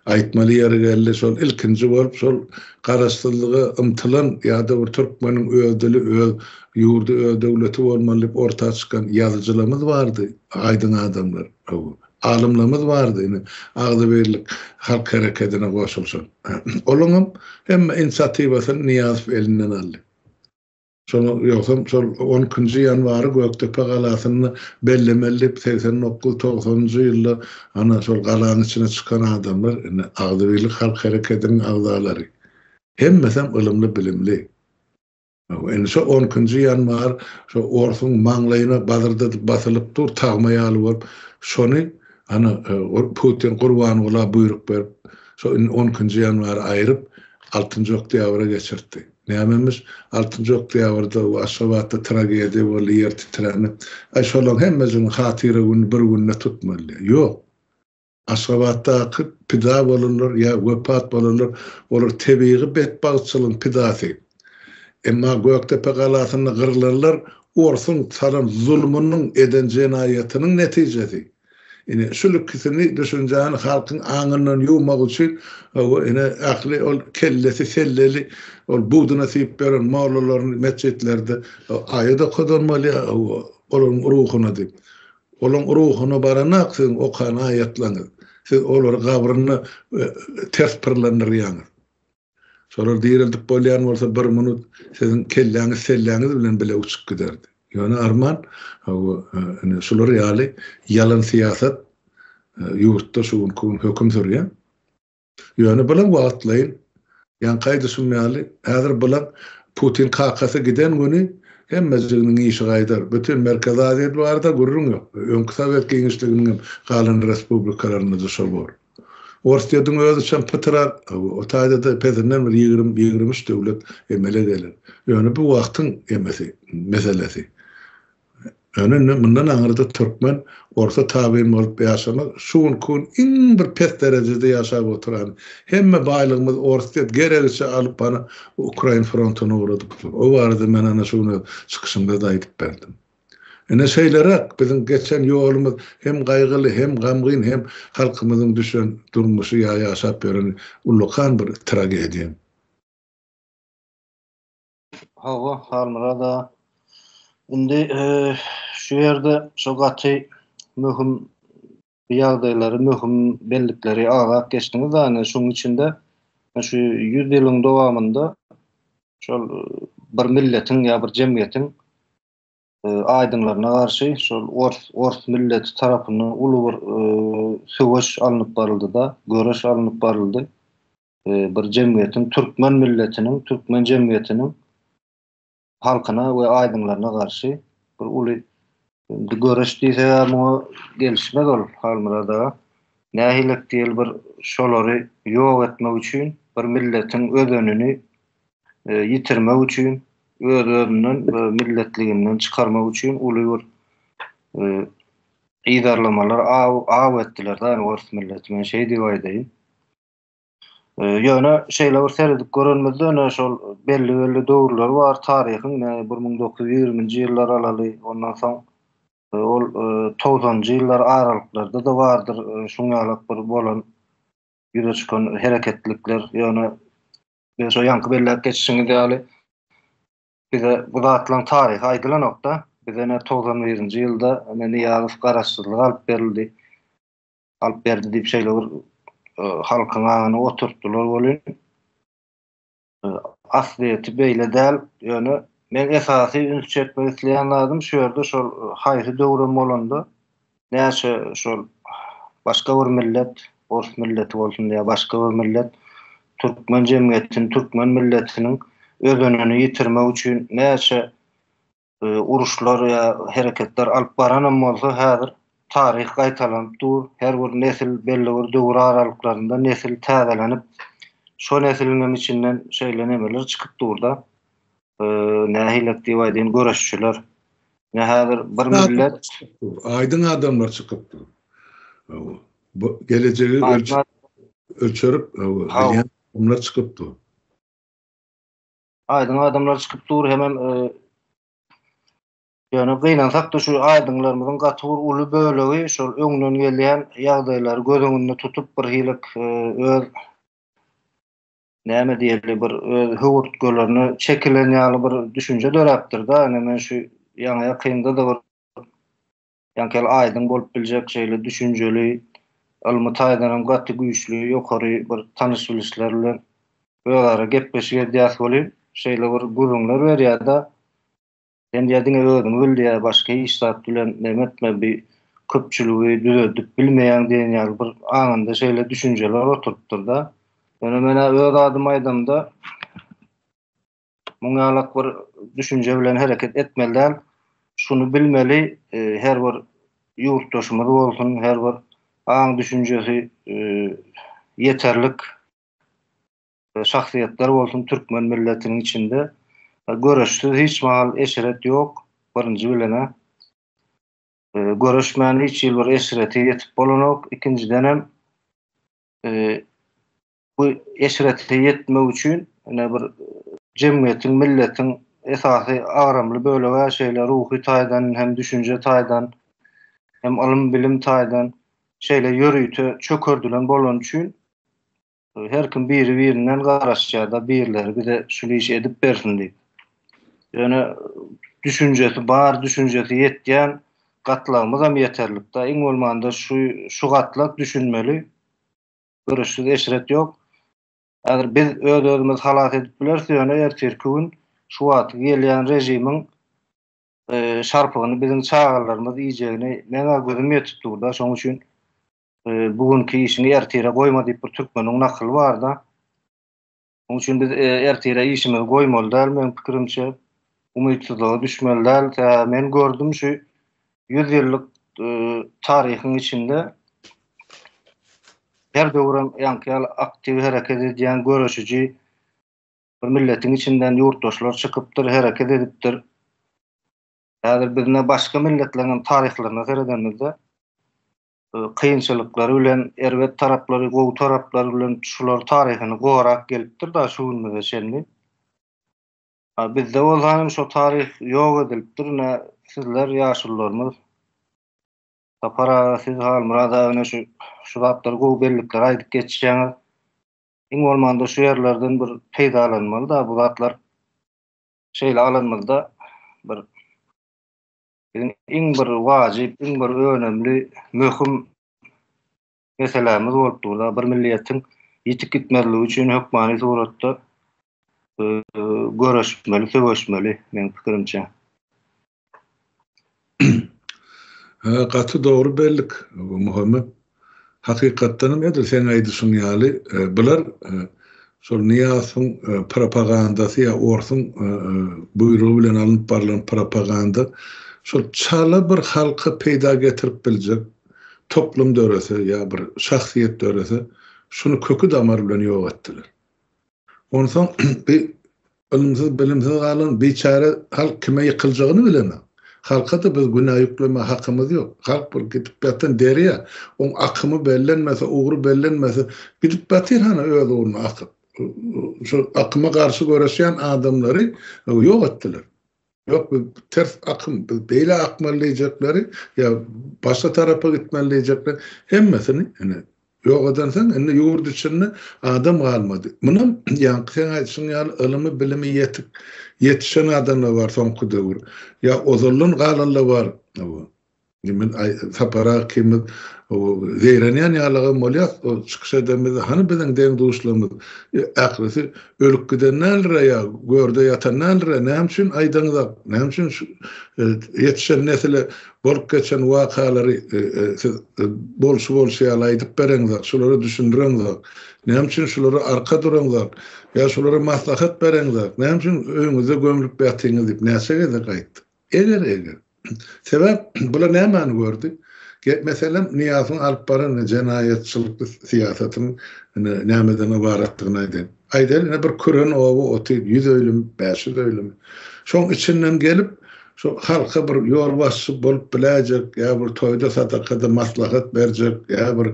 Aýtmaly ýeri geldi, şol ilkinji bolup şol garaşsyzlyga ymtylan ýa-da bir türkmeniň öz dili, öz ýurdy, öz döwleti bolmaly diýip orta çykan ýazyjylarymyz bardy, aýdyň adamlar. Alymlarymyz bardy, ine, Agzybirlik halk herekedine goşulyşan. Olaňam hemme inisiatiwasyny Nyýazow elinden aldy. Şoňa ýogsam şol on ikinji ýanwary Gökdepe galasynda bellemeli diýip 89, togsanynjy ýylda ana şol galanyň içine çykan adamlar indi Agzybirlik halk herekediniň agzalary. Hemmesem ylymly bilimli. Indi şo on ikinji ýanwar şo orsuň maňlaýyna bazyrdadyp basylyp dur tagma ýaly bolup şony ana Putin Gurbangula buýruk berip şo indi on ikinji ýanwary aýryp altynjy oktýabra geçirtdi. Nämemiş, altynjy oktýabrda Aşgabatda tragediýa boldy, ýer titräni. Aý, şolaň hemmesiniň hatyra gününi bir günde tutmaly. Ýok. Aşgabatdaky pida bolanlar ýa wepat bolanlar, olar tebigy betbagtçylygyň pidasy. Emma Gökdepe galasynda gyrlanlar orsuň salan zulmunyň, eden jenaýatynyň netijesi. Ine, şul ikisini düşünjäni halkyň aňyndan ýuwmak üçin, hawa, ine, ähli ol kellesi selleli, ol buduna siýip ýören mollalaryny metjitlerde aýat okadan bolýar, hawa, olaryň ruhuna diýip. Olaryň ruhuna baranak siziň okan aýatlaryňyz. Siz olary gabrynda ters pyrlandyrýaňyz. Şolary direldip bolýan bolsa bir minut siziň kelläňiz selläňiz bilen bile uçup giderdi. Ýöne arman, hawa, ine şular ýaly ýalan syýasat ýurtda şu günki gün höküm sürýär. Ýöne bulam wagtlaýyn, ýaňky aýdyşym ýaly, häzir bulam Putin kakasy giden güni hemmejiginiň işi gaýdar. Bütin Merkezi Aziýa barada gürrüň ýok. Öňki sowet giňişliginiň hem galan respublikalarynda-da şol bor. Orsýetiň özi çem pytyrar, o taýda-da pesinden bir ýigrim, 23 döwlet emele geler. Ýöne bu wagtyň emesi, meselesi. Ýöne indi mundan aňyrda türkmen orsa tabyn bolup ýaşamaz. Şu günki gün iň bir pes derejede ýaşap oturan. Hemme baýlygymyz Orsýet geregiçe alyp bana Ukrain frontyna ugradyp dur. O barada men ana şu gün öz çykyşymda-da aýdyp berdim. Ine şeýleräk biziň geçen ýolumyz hem gaýgyly, hem gamgyn, hem halkymyzyň düşen durmuşy ýa ýaşap ýören ullakan bir tragediýa. Hawa, Halmyrat aga. Indi şu ýerde şu gaty möhüm ýagdaýlary, möhüm bellikleri agzap geçdiňiz ine şuň içinde şu ýüz ýylyň dowamynda şol bir milletiň ýa bir jemgyýetiň aýdyňlaryna garşy şol ors ors milleti tarapyndan uly bir söweş alnyp baryldy-da, göreş alnyp baryldy. Bir jemgyýetiň türkmen milletiniň, türkmen jemgyýetiniň halkyna we aýdyňlaryna garşy bir uly göreş diýseg-ä muňa gelişmez ol Halmyrat aga. Nähilek diýeli bir şolary ýok etmek üçin bir milletiň özenini ýitirmek üçin öz-özünden milletliginden çykarmak üçin uly bir yzarlamalar aw aw etdiler da ors milleti men şeý diýip aýdaýyn. Ýöne şeýle bir seredip görenimizde ine şol belli-belli döwürler bar taryhyň ine 1920-nji ýyllar alaly ondan soň ol togsanynjy ýyllar aralyklarda-da bardyr şuň ýalak bir bolan ýüze çykan hereketlikler ýöne biz şo ýaňky belläp geçişiňiz ýaly bize bu zatlaryň taryhy aýdylanokda bize ine 91-nji ýylda ine Nyýazow garaşsyzlyk alyp berildi. alyp berdi diýip şeýle bir halkyň aňyna oturtdylar welin aslyýeti beýle däl. Ýöne men esasy üns çekmek isleýän zadym şu ýerde şol haýsy döwrem bolanda näçe şol başga bir millet, ors milleti bolsun ýa başga bir millet türkmen jemgyýetini, türkmen milletiniň özenini ýitirmek üçin näçe uruşlar ýa hereketler alyp baranam bolsa häzir taryh gaýtalanyp dur. Her bir nesil belli bir döwür aralyklarynda nesil täzelenip şo nesiliňem içinden şeýle nemeler çykyp durda. Nähilek diýip aýdaýyn göreşçiler. Ine häzir bir millet Aýdyň adamlar çykyp dur. Bu gelejegi ölçerip bilýän adamlar çykyp dur. Aýdyň adamlar çykyp dur hemem. Ýöne gynansak-da şu aýdyňlarymyzyň gaty bir uly bölegi şol öňden gelýän ýagdaýlary göz öňünde tutup bir hilik öz näme diýeli bir öz höwürtgelerine çekilen ýaly bir düşünje döräpdir-de. Ine men şu ýaňy ýakynda-da bir ýaňky ýaly aýdyň bolup biljek şeýle düşünjeli, ylmy taýdan hem gaty güýçli, ýokary bir tanyş-bilişler bilen özara gepleşik edýäs welin, şeýle bir gürrüňler berýär-de. Sen diýýär diňe özüňi bil diýýär, başga hiç zat bilen neme etme, bi köpçüligi düzedip bilmeýäň diýen ýaly bir aňynda şeýle düşünjeler oturypdyr-da. Ýöne men-ä öz adyma aýdamda, muň ýalak bir düşünje bilen hereket etmeli däl. Şuny bilmeli, her bir ýurtdaşymyz bolsun, her bir aň-düşünjesi ýeterlik şahsyýetler bolsun türkmen milletiniň içinde göreşsiz hiç mahal eşret ýok birinji bilenä göreşmän hiç hil bir eşrete ýetip bolanok ikinjidenem bu eşrete ýetmek üçin ine bir jemgyýetiň milletiň esasy agramly bölegi şeýle ruhy taýdan hem düşünje taýdan hem ylym bilim taýdan şeýle ýörite çökerdilen bolany üçin Her kim biri-birinden garaşýar-da, birleri bize şul işi edip bersin diýip. Ýöne düşünjesi bar, düşünjesi ýetýän gatlagymyzam ýeterlik-da. Iň bolmanda şu şu gatlak düşünmeli. Göreşsiz eşret ýok. Häzir biz öz-özümizi halas edip bileris, ýöne ertirki gün şu wagtky gelýän režimiň şarpygyny biziň çagalarymyz iýjegini meň-ä gözüm ýetip dur-da. Şonuň üçin Bu günki işiňi ertire goýma diýip bir türkmeniň nakyly barda. Onuň üçin biz ertire işimizi goýmaly däl meň pikirimçe. Umytsyzlyga düşmeli däl. Sebäbi men gördüm şu 100 ýyllyk taryhyň içinde her döwürem ýaňky ýaly aktiw hereket edýän göreşiji bir milletiň içinden ýurtdaşlar çykypdyr, hereket edipdir. Häzir biz ine başga milletleriň hem taryhlaryna seredenimizde kynçylyklary bilen, erbet taraplary, gowy taraplary bilen şular taryhyny gorap gelipdir da şu günümize çenli. Bizde bolsa hem şo taryh ýok edilipdir. Ine sizler ýaşulularymyz Sapar aga, siz Halmyrat aga ine şu şu zatlary gowy bellikleri aýdyp geçýäňiz. Iň bolmanda şu ýerlerden bir peýdalanmaly da bu zatlar şeýle alanymyzda bir biziň iň bir wajyp, iň bir önemli, möhüm meselämiz bolup dur-da, bir milletiň ýitip gitmezligi üçin hökmany suratda göreşmeli, söweşmeli, meň pikirimçe. Hä, gaty dogry bellik, Muhammet. Hakykatdanam edil seň aýdyşyň ýaly, bular şol Nyýazowyň propagandasy ýa orsuň buýrugy bilen alnyp barlan propaganda şol çala bir halka peýda getirip biljek toplum dörese ýa bir şahsyýet dörese, şuny köki-damary bilen ýok etdiler. Onsoň bi ylymsyz, bilimsiz galan biçäre halk kime ýykyljagyny bilenok. Halka-da biz günä ýükleme hakymyz ýok. Halk bir gidip ýatan derýa. Oň akymy bellenmese, ugry bellenmese, gidip ýatyr hany öz ugruna akyp. Şo akyma garşy göreşýän adamlary ýok etdiler. Ýok, biz ters akym, biz beýle akmaly diýjekleri ýa başga tarapa gitmeli diýjekleri hemmesini ine ýok edensoň indi ýurt içinde adam galmady. Munam ýaňky seň aýdyşyň ýaly ylymy bilimi ýetik ýetişen adamlar bar soňky döwür. Ýa ozaldan galanlar bar. Men Sapar aga ikimiz zeýrenýän ýalygam bolýas, o çykyş edenimizde hany biziň deň-duşlarymyz ählisi ölüp giden däldir-ä ýa görde ýatan däldir-ä, näme üçin aýdaňyzak, näme üçin şu ýetişen nesile bolup geçen wakalary siz bolşy-bolşy ýaly aýdyp bereňzok, şulara düşündireňzok, näme üçin şulara arka duraňzok, ýa şulara maslahat bereňzok, näme üçin öýüňizde gömlüp ýatyňyz diýip näçe gezek aýtdyk. Eger, eger. Sebäp bular nämäni gördi? Meselem, Nyýazowyň alyp baran jenaýatçylykly syýasatynyň ine nämeden ybaratdygyny aýdaýyn. Aýdaýly, ine bir küren oba otyr, ýüz öýlümi, 500 öýlümi. Şoň içinden gelip, Şu halka bir ýolbaşçy bolup biläýjek, ýa bir toýda sadakada maslahat berjek, ýa bir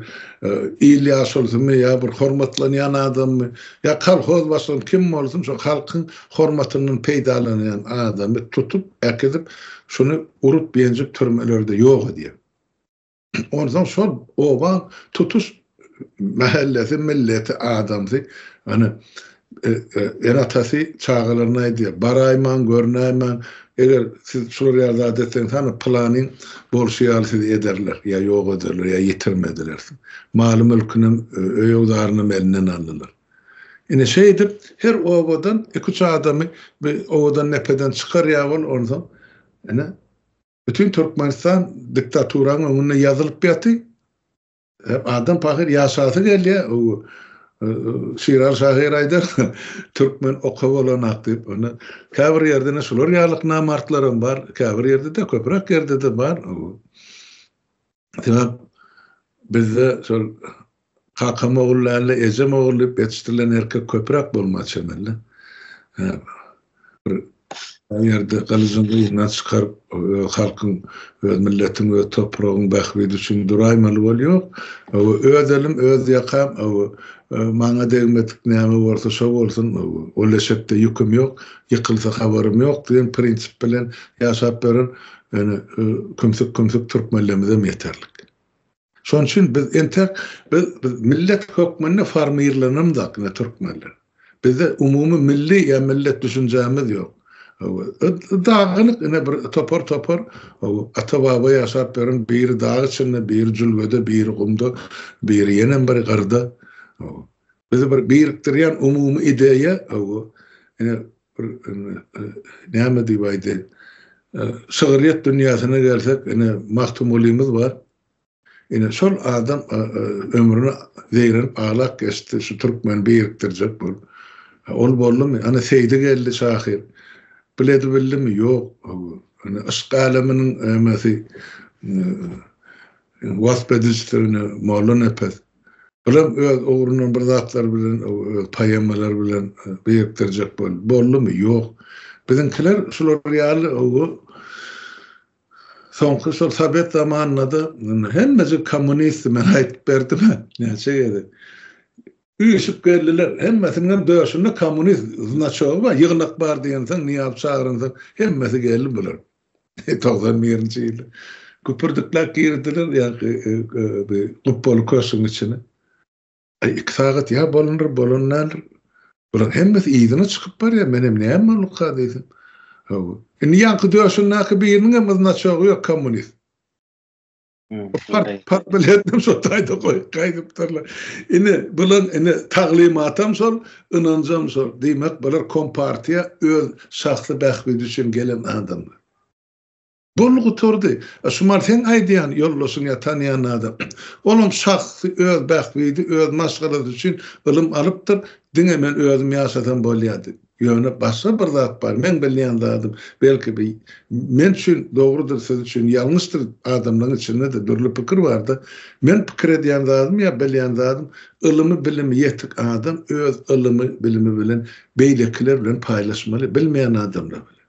il ýaşulusymy, ýa bir hormatlanýan adammy, ýa kolhoz başlygymy kim bolsun şo halkyň hormatyndan peýdalanýan adamy tutup äkidip şuny urup-ýenjip türmelerde ýok edýär. Onsoň şol obaň tutuş mähellesi, milleti, adamsy, ýagny ene-atasy çagalaryna aýdýar, baraýmaň, görünäýmäň, eger siz şular ýaly zat etseňiz, hany pylanyň bolşy ýaly sizi ederler, ýa ýok ederler, ýa ýitirim edilersiň. Maly-mülkünem, öý-öwzarynam elinden aldylar. Ine şeýdip, her obadan iki-üç adamy bir owadan depeden çykarýar ol, onsoň, ine, Bütin Türkmenistan diktaturaň öňünde ýazylyp ýaty. Adam pahyr ýaşasy gelýär. Şiraly şahyr aýdar, türkmen oka bolanak diýip. Onda käbir ýerde ine şular ýalyk namartlaram bar, käbir ýerde-de, köpräk ýerde-de bar. Sebäp bizde şol kakam ogul däl-de, ejem ogul diýip ýetişdirilen erkek köpräk bolmaga çemeli. Bir ýerde gylyjyň yzyndan çykaryp, öz halkyň, öz milletiň, öz topragyň bähbidi üçin duraýmaly bolýok. Öz elim, öz ýakam, maňa degmedik näme bolsa şo bolsun, ol eşekde ýüküm ýok, ýykylsa habarym ýok diýen prinsip bilen ýaşap ýören Ýöne kümsük-kümsük türkmenlerimizem ýeterlik. Şonuň üçin biz entek biz biz millet hökmünde formirlenemzok ine türkmenler. Bizde umumy milli ýa millet düşünjämiz ýok. Dagynyk ine bir topar-topar ata-baba ýaşap ýören biri dag içinde, biri jülgede, biri gumda, biri ýenem bir gyrda. Bizi bir birikdirýän umumy ideýa ine bir näme diýip aýdaýyn, şygryýet dünýäsine gelsek, ine Magtymgulymyz bar. Ine şol adam ömrüni zeýrenip aglap geçdi, şu türkmeni birikdirjek bolup. Ol boldumy? Ana Seýdi geldi şahyr. Biledi bildimi? Ýok. Ine yşk äleminiň emesi wasp edijisidir ine Mollanepes. Bulam öz ugrundan bir zatlar bilen, öz poemalary bilen birikdirjek boldy. Boldumy? Ýok. Biziňkiler şular ýaly soňky şol sowet zamanynda-da hemmejik kommunistdi, men aýdyp berdim-ä näçe gezek. Üýşüp geldiler. Hemmesiniňem döşünde kommunist znaçogy bar. Ýygnak bar diýensoň, Nyýazow çagyransoň hemmesi geldi bular. 91-nji ýylda güpürdikläp girdiler ýaňky bir gupbaly köşgüň içine. Aý, iki sagat ýa bolundyr, bolan däldir. Bularyň hemmesi yzyna çykyp barýar. Menem näme bolduka diýsem. Hawa. Indi ýaňky döşündäki biriniňem znaçogy ýok kommunist. Part biletinem şo taýda goýup gaýdypdyrlar. Ine, bulan ine taglymatam şol, ynanjam şol. Diýmek, bular kompartiýa öz şahsy bähbidi üçin gelen adamlar. Boldy gutardy. Şumal seň aýdýan ýoldaşyň ýa tanýan adam. Olam şahsy öz bähbidi, öz maşgalasy üçin ylym alypdyr. Diňe men özüm ýaşasam bolýa diýip. Ýöne başga bir zat bar, meň bilýän zadym, belki bi men üçin dogrudyr, siz üçin ýalňyşdyr, adamlaryň içinde-de dürli pikir bar-da. Men pikir edýän zadym ýa bilýän zadym, ylymy, bilimi ýetik adam öz ylymy, bilimi bilen beýlekiler bilen paýlaşmaly, bilmeýän adamlar bilen.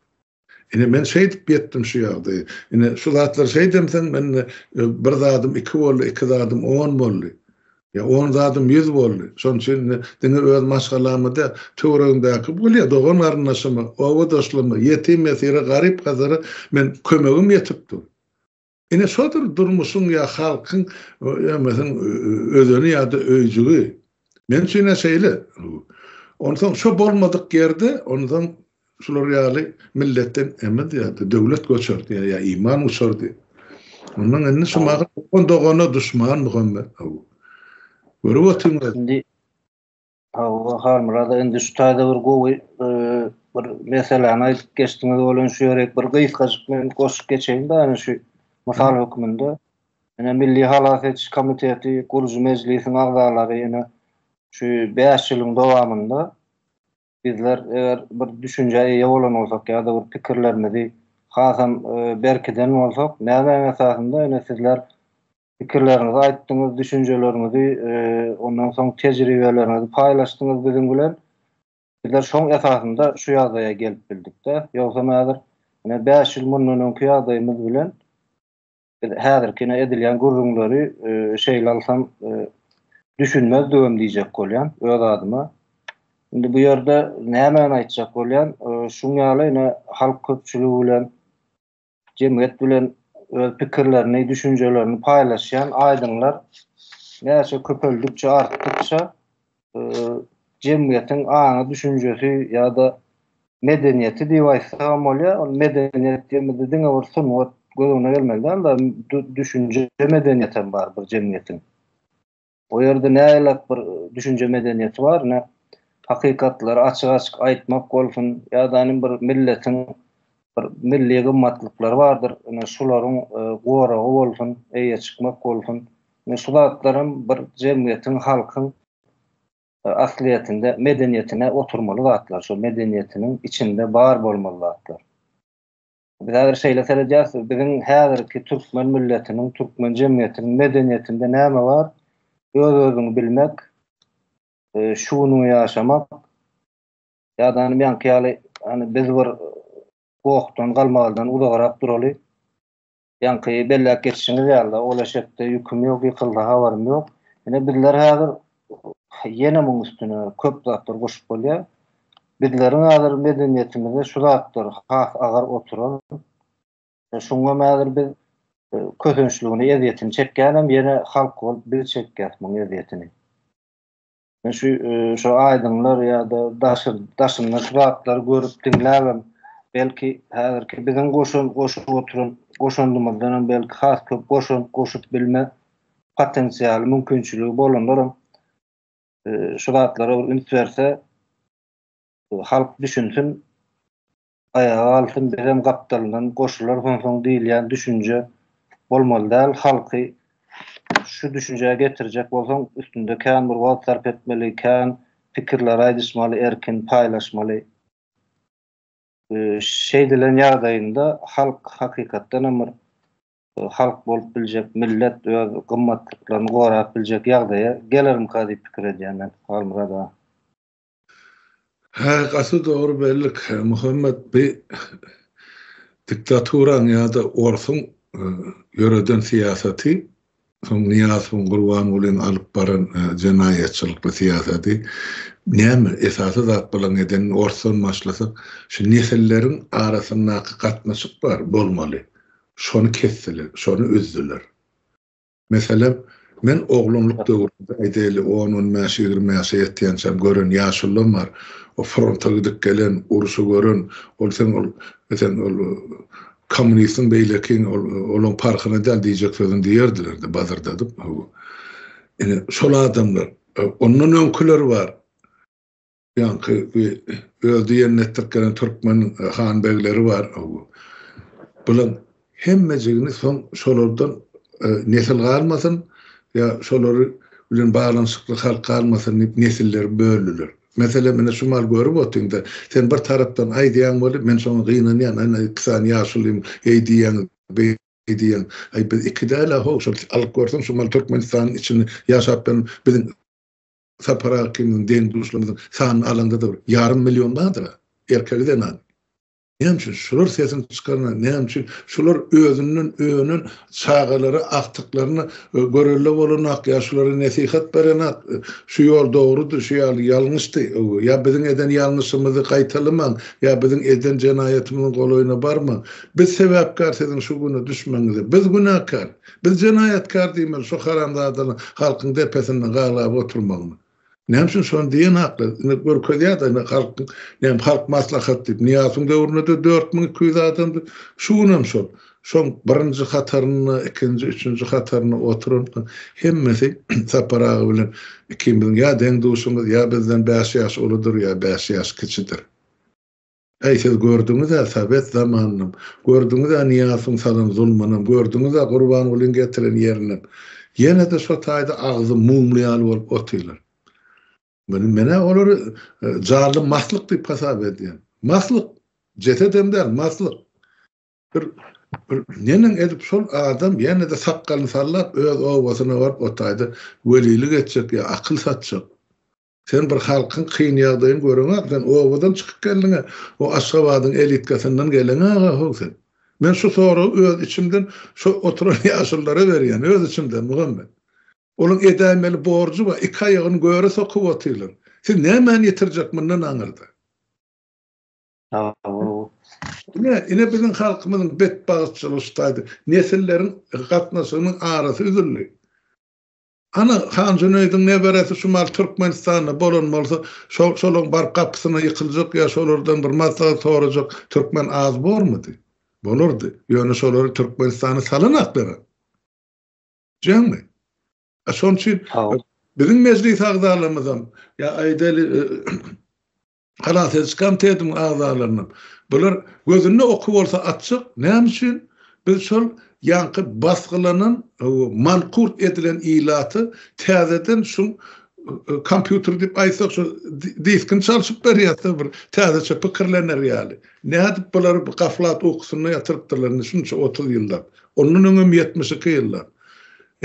Ine, men şeýdip ýetdim şu ýagdaýa. Ine, şu zatlary şeýdemsoň, men ine, bir zadym iki boldy, iki zadym on boldy. Ýa on zadym ýüz boldy. Şonuň üçin ine, diňe öz maşgalama däl, töweregimdäki bolýa, dogan-garyndaşyma, obadaşlaryma, ýetim-ýesire, garyp-gasara men kömegim ýetip dur. Ine şodur durmuşyň ýa halkyň ýa-meseň özeni ýa-da öýjügi. Men üçin-ä şeýle. Onsoň şo bolmadyk ýerde onsoň şular ýaly milletden eme diýýärdi, döwlet göçer diýýär ýa iman uçar diýýär. Ondan indi şu magal dogan dogana duşman Muhammet. Görüp otyň. Indi Hawa, Halmyrat aga, indi şu taýda bir gowy bir meseläni aýdyp geçdiňiz welin şu ýere bir gysgajyk men goşup geçeýin da ýöne şu mysal hökmünde. Ine Milli halas ediş komiteti gurujy mejlisiň agzalary ine şu 5 ýylyň dowamynda bizler eger bir düşünjä eýe bolan bolsak ýa-da bir pikirlerimizi hasam berkiden bolsak, nämäň esasynda ine sizler Pikirleriňizi aýtdyňyz, düşünjeleriňizi, ondan soň tejribeleriňizi paýlaşdyňyz biziň bilen. Bizler şoň esasynda şu ýagdaýa gelip bildik-de. Ýogsam häzir Ine 5 ýyl mundan öňki ýagdaýymyz bilen biz häzirki ine edilýän gürrüňleri şeýle alsam düşünmezdigim diýjek bolýan öz adyma. Indi bu ýerde nämäni aýtjak bolýan, şuň ýaly ine halk köpçüligi bilen jemgyýet bilen öz pikirlerini, düşünjelerini paýlaşýan aýdyňlar näçe köpeldikçe, artdykça jemgyýetiň aňy, düşünjesi ýa-da medeniýeti diýip aýtsagam bolýar. Ol medeniýet diýemizde diňe bir sungat göz öňüne gelmeli däl-de, düşünje medeniýetem bar bir jemgyýetiň. O ýerde nähilek bir düşünje medeniýeti bar, ine, hakykatlary açyk-açyk aýtmak bolsun, ýa-da ine bir milletiň bir milli gymmatlyklary bardyr, ine şularyň goragy bolsun, eýe çykmak bolsun. Ine şu zatlaram bir jemgyýetiň, halkyň aslyýetinde medeniýetine oturmaly zatlar, şo medeniýetiniň içinde bar bolmaly zatlar. Biz häzir şeýle seredýäris, biziň häzirki türkmen milletiniň, türkmen jemgyýetiniň medeniýetinde näme bar? Öz-özüňi bilmek, şu günüňi ýaşamak, ýa-da ýaňky ýaly, ýani biz bir gohdan, galmagaldan uzagrak duraly. Ýaňky belläp geçişiňiz ýaly, ol eşekde ýüküm ýok, ýykylsa habarym ýok. Ine bizler häzir ýene muň üstüne köp zatlar goşup bolýar. Bizleriň häzir medeniýetimizde şu zatlar has agyr oturan. Şuňam häzir biz kösençligini, ezýetini çekýänem ýene halk bolup biz çekýäs muň ezýetini. Men şu şu aýdyňlar ýa-da daşy daşynda şu zatlary görüp diňläbem belki häzirki biziň goşan goşup oturan goşandymyzdanam belki has köp goşant goşup bilme potensialy mümkinçiligi bolanlaram şu zatlara bir üns berse halk düşünsin Aýaga galsyn bizem gapdalyndan goşularys onsoň diýilýän düşünje bolmaly däl. Halky şu düşünjä getirjek bolsaň üstünde kän bir wagt sarp etmeli, kän pikirleri aýdyşmaly, erkin paýlaşmaly. Şeýdilen ýagdaýynda halk hakykatdanam bir halk bolup biljek, millet öz gymmatlyklaryny gorap biljek ýagdaýa gelermika diýip pikir edýän men, Halmyrat aga. Hä, gaty dogry bellik, Muhammet, bi diktaturaň ýa-da orsuň ýöreden syýasaty, soň Nyýazowyň, Gurbangulyň alyp baran jenaýatçylykly syýasaty, näme, esasy zat bulaň edenini orsdan başlasak, şu nesilleriň arasyndaky gatnaşyk bar, bolmaly, şony kesdiler, şony üzdüler. Meselem, men oglanlyk döwrümde, aýdaýly, on, on bäş, 20 ýaşa ýetýänçäm gören ýaşulam bar. O fronta gidip gelen, urşy gören, ol sen ol, sen ol kommunistiň beýlekiň, ol olaň parhyna däl diýjek sözüni diýerdiler-de, bazyrdadyp. Ine, şol adamlar, ondan öňküler bar. Ýaňky öz diýenini etdirip gelen türkmen han-begleri bar. Bulaň hemmejigini soň şolardan nesil galmasyn ýa şolary bilen baglanyşykly halk galmasyn diýip nesilleri böldüler. Meselem, ine şu mal görüp otyň-da, sen bir tarapdan aýdýaň weli, men şoňa gynanýan, ana iki sany ýaşulym eý diýýäňiz, beý diýýäň. Aý biz iki däl-ä how, şol alyp görseň şu mal Türkmenistanyň içinde ýaşap bilen biziň Sapar aga ikimiziň deň-duşlarymyzyň sanyny alaňda-da bir ýarym million bardyr-a, erkegi-zenany. Näme üçin şular sesini çykarman, näme üçin şular özünden önen çagalara, agtyklaryna görelde bolanak ýa şulara nesihat berenak, şu ýol dogrudy, şu ýaly ýalňyşdy, ýa biziň eden ýalňyşymyzy gaýtalamaň, ýa biziň eden jenaýatymyzyň golaýyna barmaň. Biz sebäpkär siziň şu güne düşmegiňize. Biz günäkär. Biz jenaýatkär diýmeli şu haramzadalaryň halkyň depesinde galap oturmagyny. Näme üçin şony diýenaklar? Indi görkezýär-de indi halkyň näme halk maslahat diýip. Nyýazowyň döwründe-de 4200 adamdy. Şu günem şol. Şoň birinji hatarynda, ikinji, üçünji hatarynda oturan hemmesi Sapar aga bilen ikimiziň ýa deň-duşumyz, ýa bizden bäş ýaş uludyr, ýa bäş ýaş kiçidir. Äý, siz gördüňiz-ä sowet zamanynam, gördüňiz-ä Nyýazowyň salan zulmunam, gördüňiz-ä Gurbangulyň getiren ýerinem. Ýene-de şo taýda agzy mumly ýaly bolup otyrlar. Muny men-ä olary janly maslyk diýip hasap edýän. Maslyk! Jesedem däl, maslyk. Bir, bir neneň edip şol adam ýene-de sakgalyny sallap öz obasyna baryp o taýda welilik etjek ýa akyl satjak. Sen bir halkyň kyn ýagdaýyny göreňok, sen obadan çykyp geldiňä, o Aşgabadyň elitkasyndan geleňok-a how sen. Men şu soragy öz içimden şu oturan ýaşululara berýän, öz içimden, Muhammet. Olaň edäýmeli borjy bar, iki aýagyny göre sokup otyrlar. Siz nämäni ýitirjek mundan aňyrda? Ine, ine biziň halkymyzyň betbagtçylygy şu taýda. Nesilleriň gatnaşygynyň arasy üzüldi. Ana, Han Jüneýdiň neberesi şu mal Türkmenistanda bolan bolsa, şo, şolaň baryp gapysyna ýykyljak ýa şolardan bir maslahat sorajak türkmen az bormydy? Bolardy. Ýöne şolary Türkmenistana salanaklar-a. Düşýäňmi? A şonuň üçin biziň mejlis agzalarymyzam, ýa aýdaly, Halas ediş komitetiniň agzalarynam bular gözünde oky bolsa atjak, näme üçin? Biz şol ýaňky basgylanan, mankurt edilen ilaty täzeden şuň kompýuter diýip aýtsak şu diskini çalşyp berýäs-de bir täzeçe pikirlener ýaly. Nädip bulary gaflat ukusynda ýatyrypdyrlar indi şunça 30 ýyllap. Ondan öňem 72 ýyllap.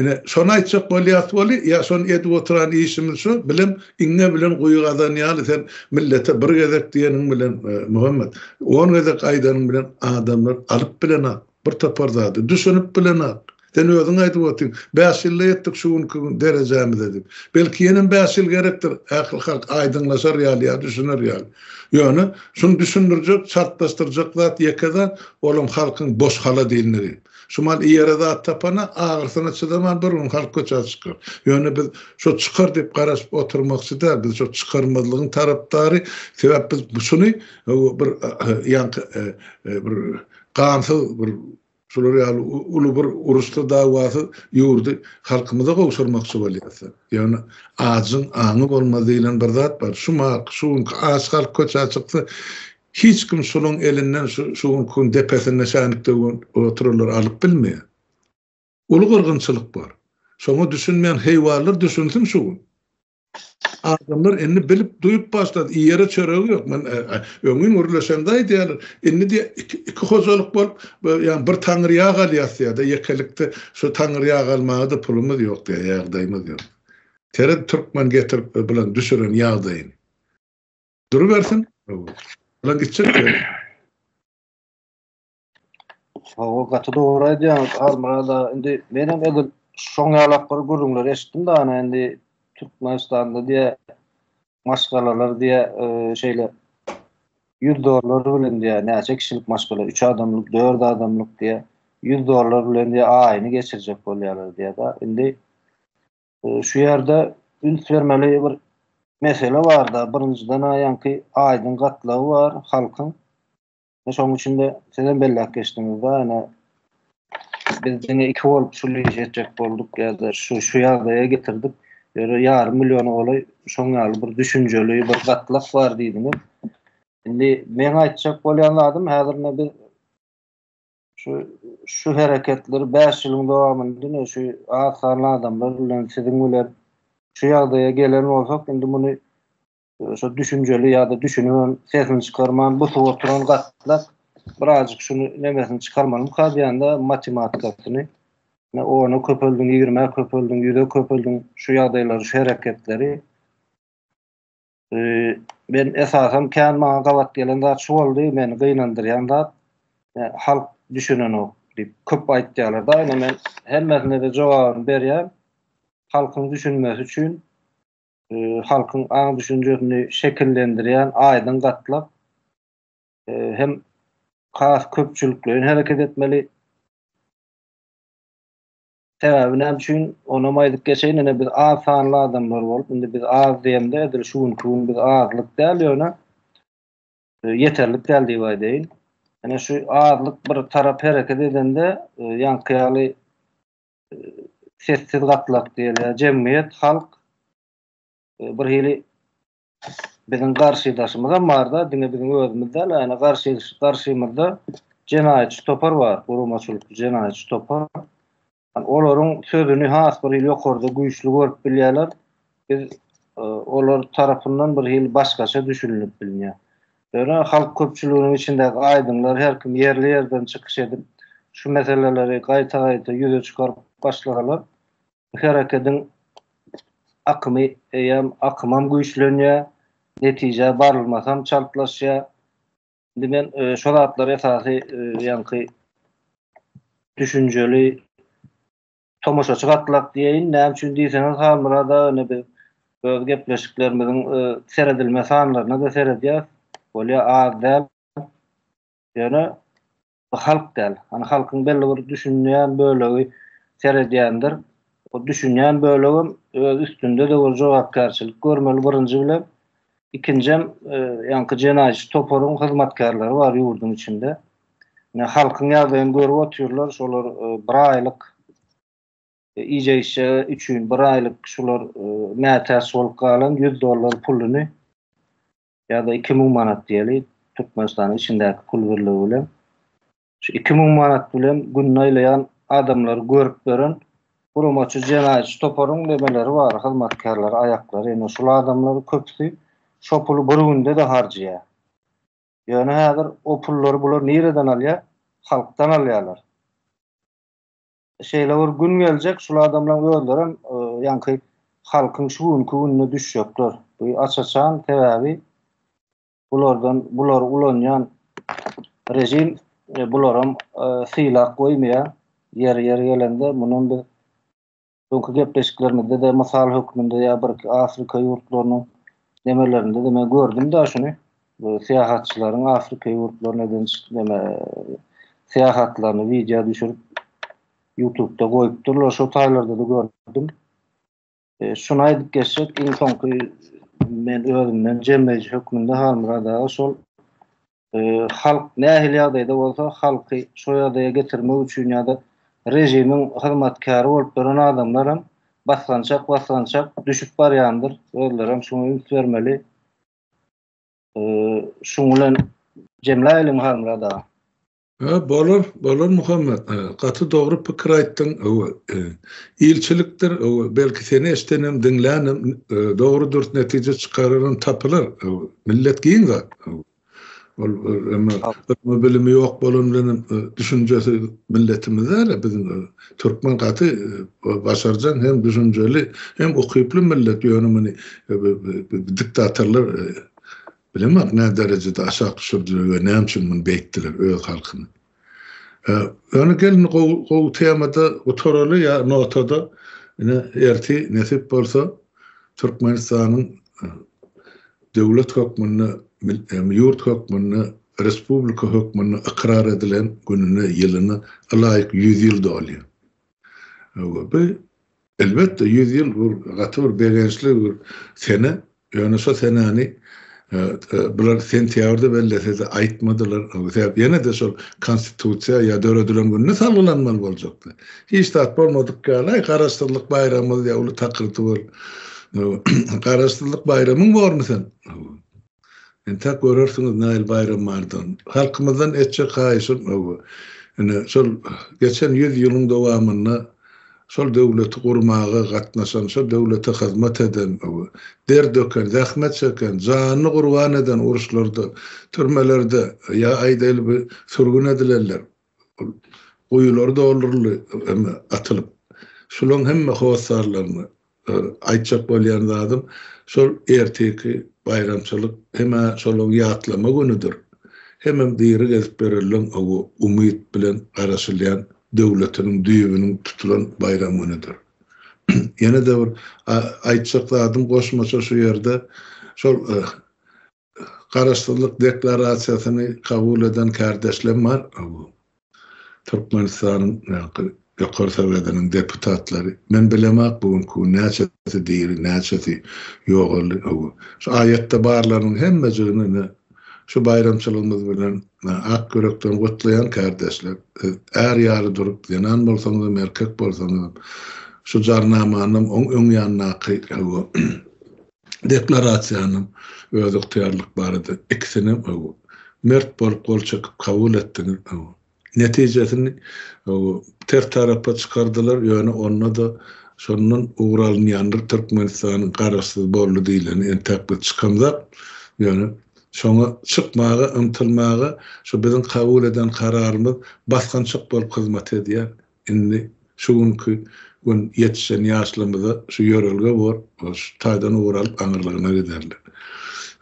Ine, şony aýtjak bolýas weli, ýa şony edip oturan işimiz şo, bilem, iňňe bilen guýy gazan ýaly sen millete bir gezek diýeniň bilen, Muhammet, on gezek aýdanyň bilen adamlar alyp bilenak bir topar zady, düşünip bilenak. Sen özüň aýdyp otyň, bäş ýylda ýetdik şu günki gün derejämize diýip. Belki ýenem bäş ýyl gerekdir, ähli halk aýdyňlaşar ýaly ýa düşüner ýaly. Ýöne, şuny düşündirjek, çaltlaşdyrjak zat ýeke zat, olam halkyň boş holodilnigi. Şu mal iýere zat tapana, agyrsyna çydaman bir gün halk köçä çykar. Ýöne biz şo çykar diýip garaşyp oturmakçy däl. Biz şo çykarmazlygyň tarapdary. Sebäp biz şuny bir ýaňky bir gansyz bir şular ýaly uly bir uruşsyz dawasyz ýurdy halkymyza gowşurmakçy bolýarys. Ýöne ajyň aňy bolmaz diýlen bir zat bar. Şu mal şu günki aç halk köçä çyksa Hiç kim şolaň elinden şu şu günki gün depesinde şänik döwün oturanlary alyp bilmeýär. Uly gyrgynçylyk bar. Şoňa düşünmeýän heýwanlar düşünsin şu gün. Adamlar indi bilip duýup başlady. Iýere çöregi ýok. Men öňňin gürleşemde aýdýarlar. Indi diýýär iki hojalyk bolup ýa bir taňry ýag alýas diýýär-de ýekelikde şu taňry ýag almaga-da pulumyz ýok diýýär, ýagdaýymyz ýok. Seret türkmen getirip bilen düşüren ýagdaýyny. Durubersin. Bilen gitjek ýeri. Hawa, gaty dogry aýdýaňyz, Halmyrat aga. Indi menem edil şoň ýalak bir gürrüňleri eşitdim-de, ana indi Türkmenistanda diýä maşgalalar diýä şeýle 100 dollar bilen diýä näçe kişilik maşgala, 3 adamlyk, 4 adamlyk diýä 100 dollar bilen diýä aýyny geçirjek bolýarlar diýä-de. Indi Şu ýerde üns bermeli bir mesele bar-da, birinjiden ýaňky aýdyň gatlagy bar halkyň. Şonuň üçin-de sizem belläp geçdiňiz-de, ýöne biz diňe iki bolup şul işi etjek bolduk ýa-da şu şu ýagdaýa getirdik. Ýöne ýarym milliona golaý şoň ýaly bir düşünjeli bir gatlak bar diýdiňiz. Indi meň aýtjak bolýan zadym häzir ine biz Şu şu hereketleri 5 ýylyň dowamynda diňe şu az sanly adamlar bilen siziň bilen şu ýagdaýa gelen bolsak, indi muny e, şu düşünjeli ýa-da düşünibem sesini çykarman busup oturan gatlak birazjyk şuny nemesini çykarmalymyka diýende matematikasyny ne ona köpeldiň, ýigrimä köpeldiň, ýüze köpeldiň şu ýagdaýlary, şu hereketleri Men esasan kän maňa gabat gelen zat şu boldy, meni gynandyrýan zat, halk düşünenok diýip köp aýtýarlar-da, ine men hemmesine-de jogabyny berýän, halkyň düşünmesi üçin, halkyň aň-düşünjesini şekillendirýän aýdyň gatlak hem has köpçülikleýin hereket etmeli. Sebäbi näme üçin, onam aýdyp geçeýin, ine biz az sanly adamlar bolup, indi biz az diýemde edil şu günki gün biz azlyk däl, ýöne e, ýeterlik däl diýip aýdaýyn. Ine şu azlyk bir tarap hereket edende, e, ýaňky ýaly e, sessiz gatlak diýilýär, jemgyýet, halk bir hili biziň garşydaşymyzam bar-da, diňe biziň özümiz däl, ýöne garşy garşymyzda jenaýatçy topar bar, guramaçylykly jenaýatçy topar. Yani olaryň sözüni has bir hili ýokarda güýçli görüp bilýärler. Biz e, olar tarapyndan bir hili başgaça düşünilip bilinýär. Ýöne halk köpçüliginiň içindäki aýdyňlar her kim ýerli-ýerden çykyş edip, şu meseleleri gaýta-gaýta ýüze çykaryp başlasalar, bu herekediň. akymy eýýäm akymam güýçlenýär, netijä barylmasam çaltlaşýar. Indi men şo zatlary esasy ýaňky düşünjeli tomaşaçy gatlak diýeýin. Näme üçin diýseňiz Halmyrat aga ine biz öz gepleşiklerimiziň seredilme sanlaryna-da seredýäs. Bolýa az däl. Ýöne bu halk däl. Hany halkyň belli bir düşünýän bölegi seredýändir. O düşünýän bölegem öz üstünde-de bir jogapkärçilik görmeli birinji bilen. Ikinjem ýaňky jenaýatçy toparyň hyzmatkärleri bar ýurduň içinde. Ine halkyň ýagdaýyny görüp otyrlar, şolar bir aýlyk iýjek-içjegi üçin bir aýlyk şular mätäç bolup galan 100 dollar puluny ýa-da 2000 manat diýeli Türkmenistanyň içindäki pul birligi bilen şu 2000 manat bilen gününi aýlaýan adamlary görüp beren guramaçy jenaýatçy toparyň nemeleri bar, hyzmatkärleri, aýaklary. Ine şul adamlary köpüsi şo puly bir günde-de harjaýar. Ýöne häzir o pullary bular nireden alýar? Halkdan alýarlar. Şeýle bir gün geljek, şul adamlaryň özlerem ýaňky halkyň şu günki gününe düşjekler. Bu aç-açan sebäbi bulardan bulary ulanýan režim bularam sylap goýmaýar. Ýeri ýeri gelende munam biz Öňki gepleşiklerimizde-de mysal hökmünde ýa birki Afrika ýurtlarynyň nemelerinde-de men gördüm-dä şuny. Bu syýahatçylaryň Afrika ýurtlaryna eden neme syýahatlaryny wideo düşürip YouTube'da goýupdyrlar. Şo taýlarda-da gördüm. E, şuny aýdyp geçjek iň soňky men özümden jemleýji hökmünde Halmyrat aga şol Halk nähili ýagdaýda bolsa, halky şo ýagdaýa getirmek üçin ýa-da režimiň hyzmatkäri bolup ýören adamlaram basgançak-basgançak düşüp barýandyr. Özlerem şuňa üns bermeli. Şuň bilen jemläýeliň Halmyrat aga. Hä, bolar, bolar Muhammet. Gaty dogry pikir aýtdyň. Hawa, ilçilikdir. Hawa, belki seni eşdenem, diňlänem dogry-dürs netije çykararam tapylar. Hawa, millet giň zat. Hawa. Ol emma ylmy bilimi ýok bolan bilenem düşünjesi milletimiz däl-ä biziň türkmen gaty başarjaň hem düşünjeli hem ukyply millet ýöne muny diktatorlar bilemok nä derejede aşak düşürdiler we näme üçin muny beýtdiler öz halkyny. Ýöne gel indi gowy gowy temada gutaraly ýa notada ine ertir nesip bolsa Türkmenistanyň döwlet hökmünde, ýurt hökmünde, respublika hökmünde ykrar edilen gününe, ýylyna ylaýyk 100 ýyl dolýar. Bu, elbetde, 100 ýyl bu gaty bir begençli bir sene. Ýöne şo senäni bular sentýabrda bellese-de aýtmadylar. Sebäp ýene-de şol konstitusiýa ýa döredilen gününe salgylanmaly boljakdy. Hiç zat bolmadyk ýaly, aý, Garaşsyzlyk baýramymyz ýa uly takyrdy bol. Garaşsyzlyk baýramyň bormy sen? Entäk görersiňiz nähili baýram bardygyny. Halkymyzdan etjek haýyşym, ine, şol geçen ýüz ýylyň dowamynda şol döwleti gurmaga gatnaşan, şol döwlete hyzmat eden, der döken, zähmet çeken, janyny gurban eden uruşlarda, türmelerde ýa aýdaýly bir sürgün edilenler, Ol guýular dolduryldy hem atylyp. Şulaň hemme hossarlaryna aýtjak bolýan zadym, şol ertirki baýramçylyk hem-ä şolaň ýatlama günüdir, hemem diri gezip ýörenleň owo umyt bilen garaşylýan döwletiniň düýbüniň tutulan baýram günüdir. Ýene-de bir aýtjak zadym goşmaça şu ýerde şol Garaşsyzlyk deklarasiýasyny kabul eden kärdeşlem bar. Türkmenistanyň Ýokary Sowetiniň deputatlary. Men bilemok bu günki gün näçesi diri, näçesi ýogaldy. Şu aýatda barlarynyň hemmejigini ine şu baýramçylygymyz bilen ak ýürekden gutlaýan kärdeşler. Siz är ýaly durup, zenan bolsaňyzam, erkek bolsaňyzam şu jarnamanam oň öň ýanyndaky Deklarasiýanyň özygtyýarlyk barada ikisinem mert bolup gol çekip kabul etdiňiz. Netijesini ters tarapa çykardylar, ýöne onda-da şondan ugur alynýandyr, Türkmenistanyň garaşsyz boldy diýleni entäk biz çykamzak, ýöne şoňa çykmaga ymtylmaga şu biziň kabul eden kararymyz basgançak bolup hyzmat edýär. Indi. Şu günki gün ýetişen ýaşlarymyza şu ýörelge bor, şu taýdan ugur alyp aňyrlygyna giderler.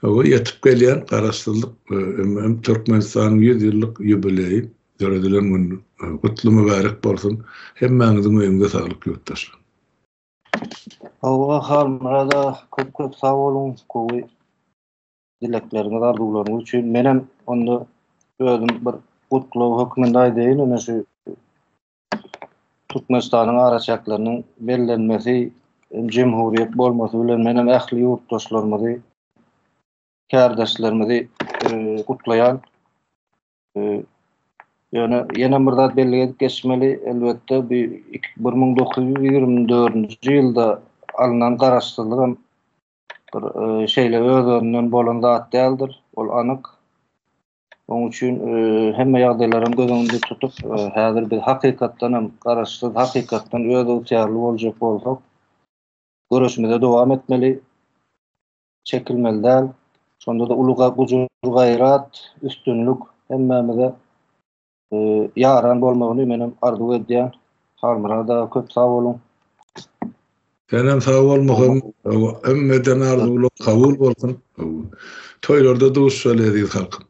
Hawa, ýetip gelýän Garaşsyzlyk hem Türkmenistanyň 100 ýyllyk ýubileýi döredilen gün gutly mübärek bolsun. Hemmäňiziň öýüňize saglyk ýurtdaşlar. Hawa, Halmyrat aga, köp-köp sag boluň, gowy dilekleriňiz, arzuwlaryňyz üçin. Menem onda özüm bir gutlag hökmünde aýdaýyn, ine şu Türkmenistanyň araçäkleriniň bellenmesi hem jemhuriýet bolmasy bilen menem ähli ýurtdaşlarymyzy, kärdeşlerimizi gutlaýan. Ýöne ýene bir zat bellik edip geçmeli, elbetde bu 1924-nji ýylda alnan garaşsyzlyk hem bir şeýle öz-özünden bolan zat däldir, ol anyk. Onuň üçin hemme ýagdaýlaram göz öňünde tutup, häzir biz hakykatdan hem garaşsyz, hakykatdan özygtyýarly boljak bolsak, göreşimize dowam etmeli, çekilmeli däl. Şonda-da uly gujur-gaýrat, üstünlik hemmämize ýaran bolmagyny menem arzuw edýän. Halmyrat aga köp sag boluň. Senem sag bol Muhammet. Hemmeden arzuwlar kabul bolsun. Toýlarda duşuşaly eziz halkym.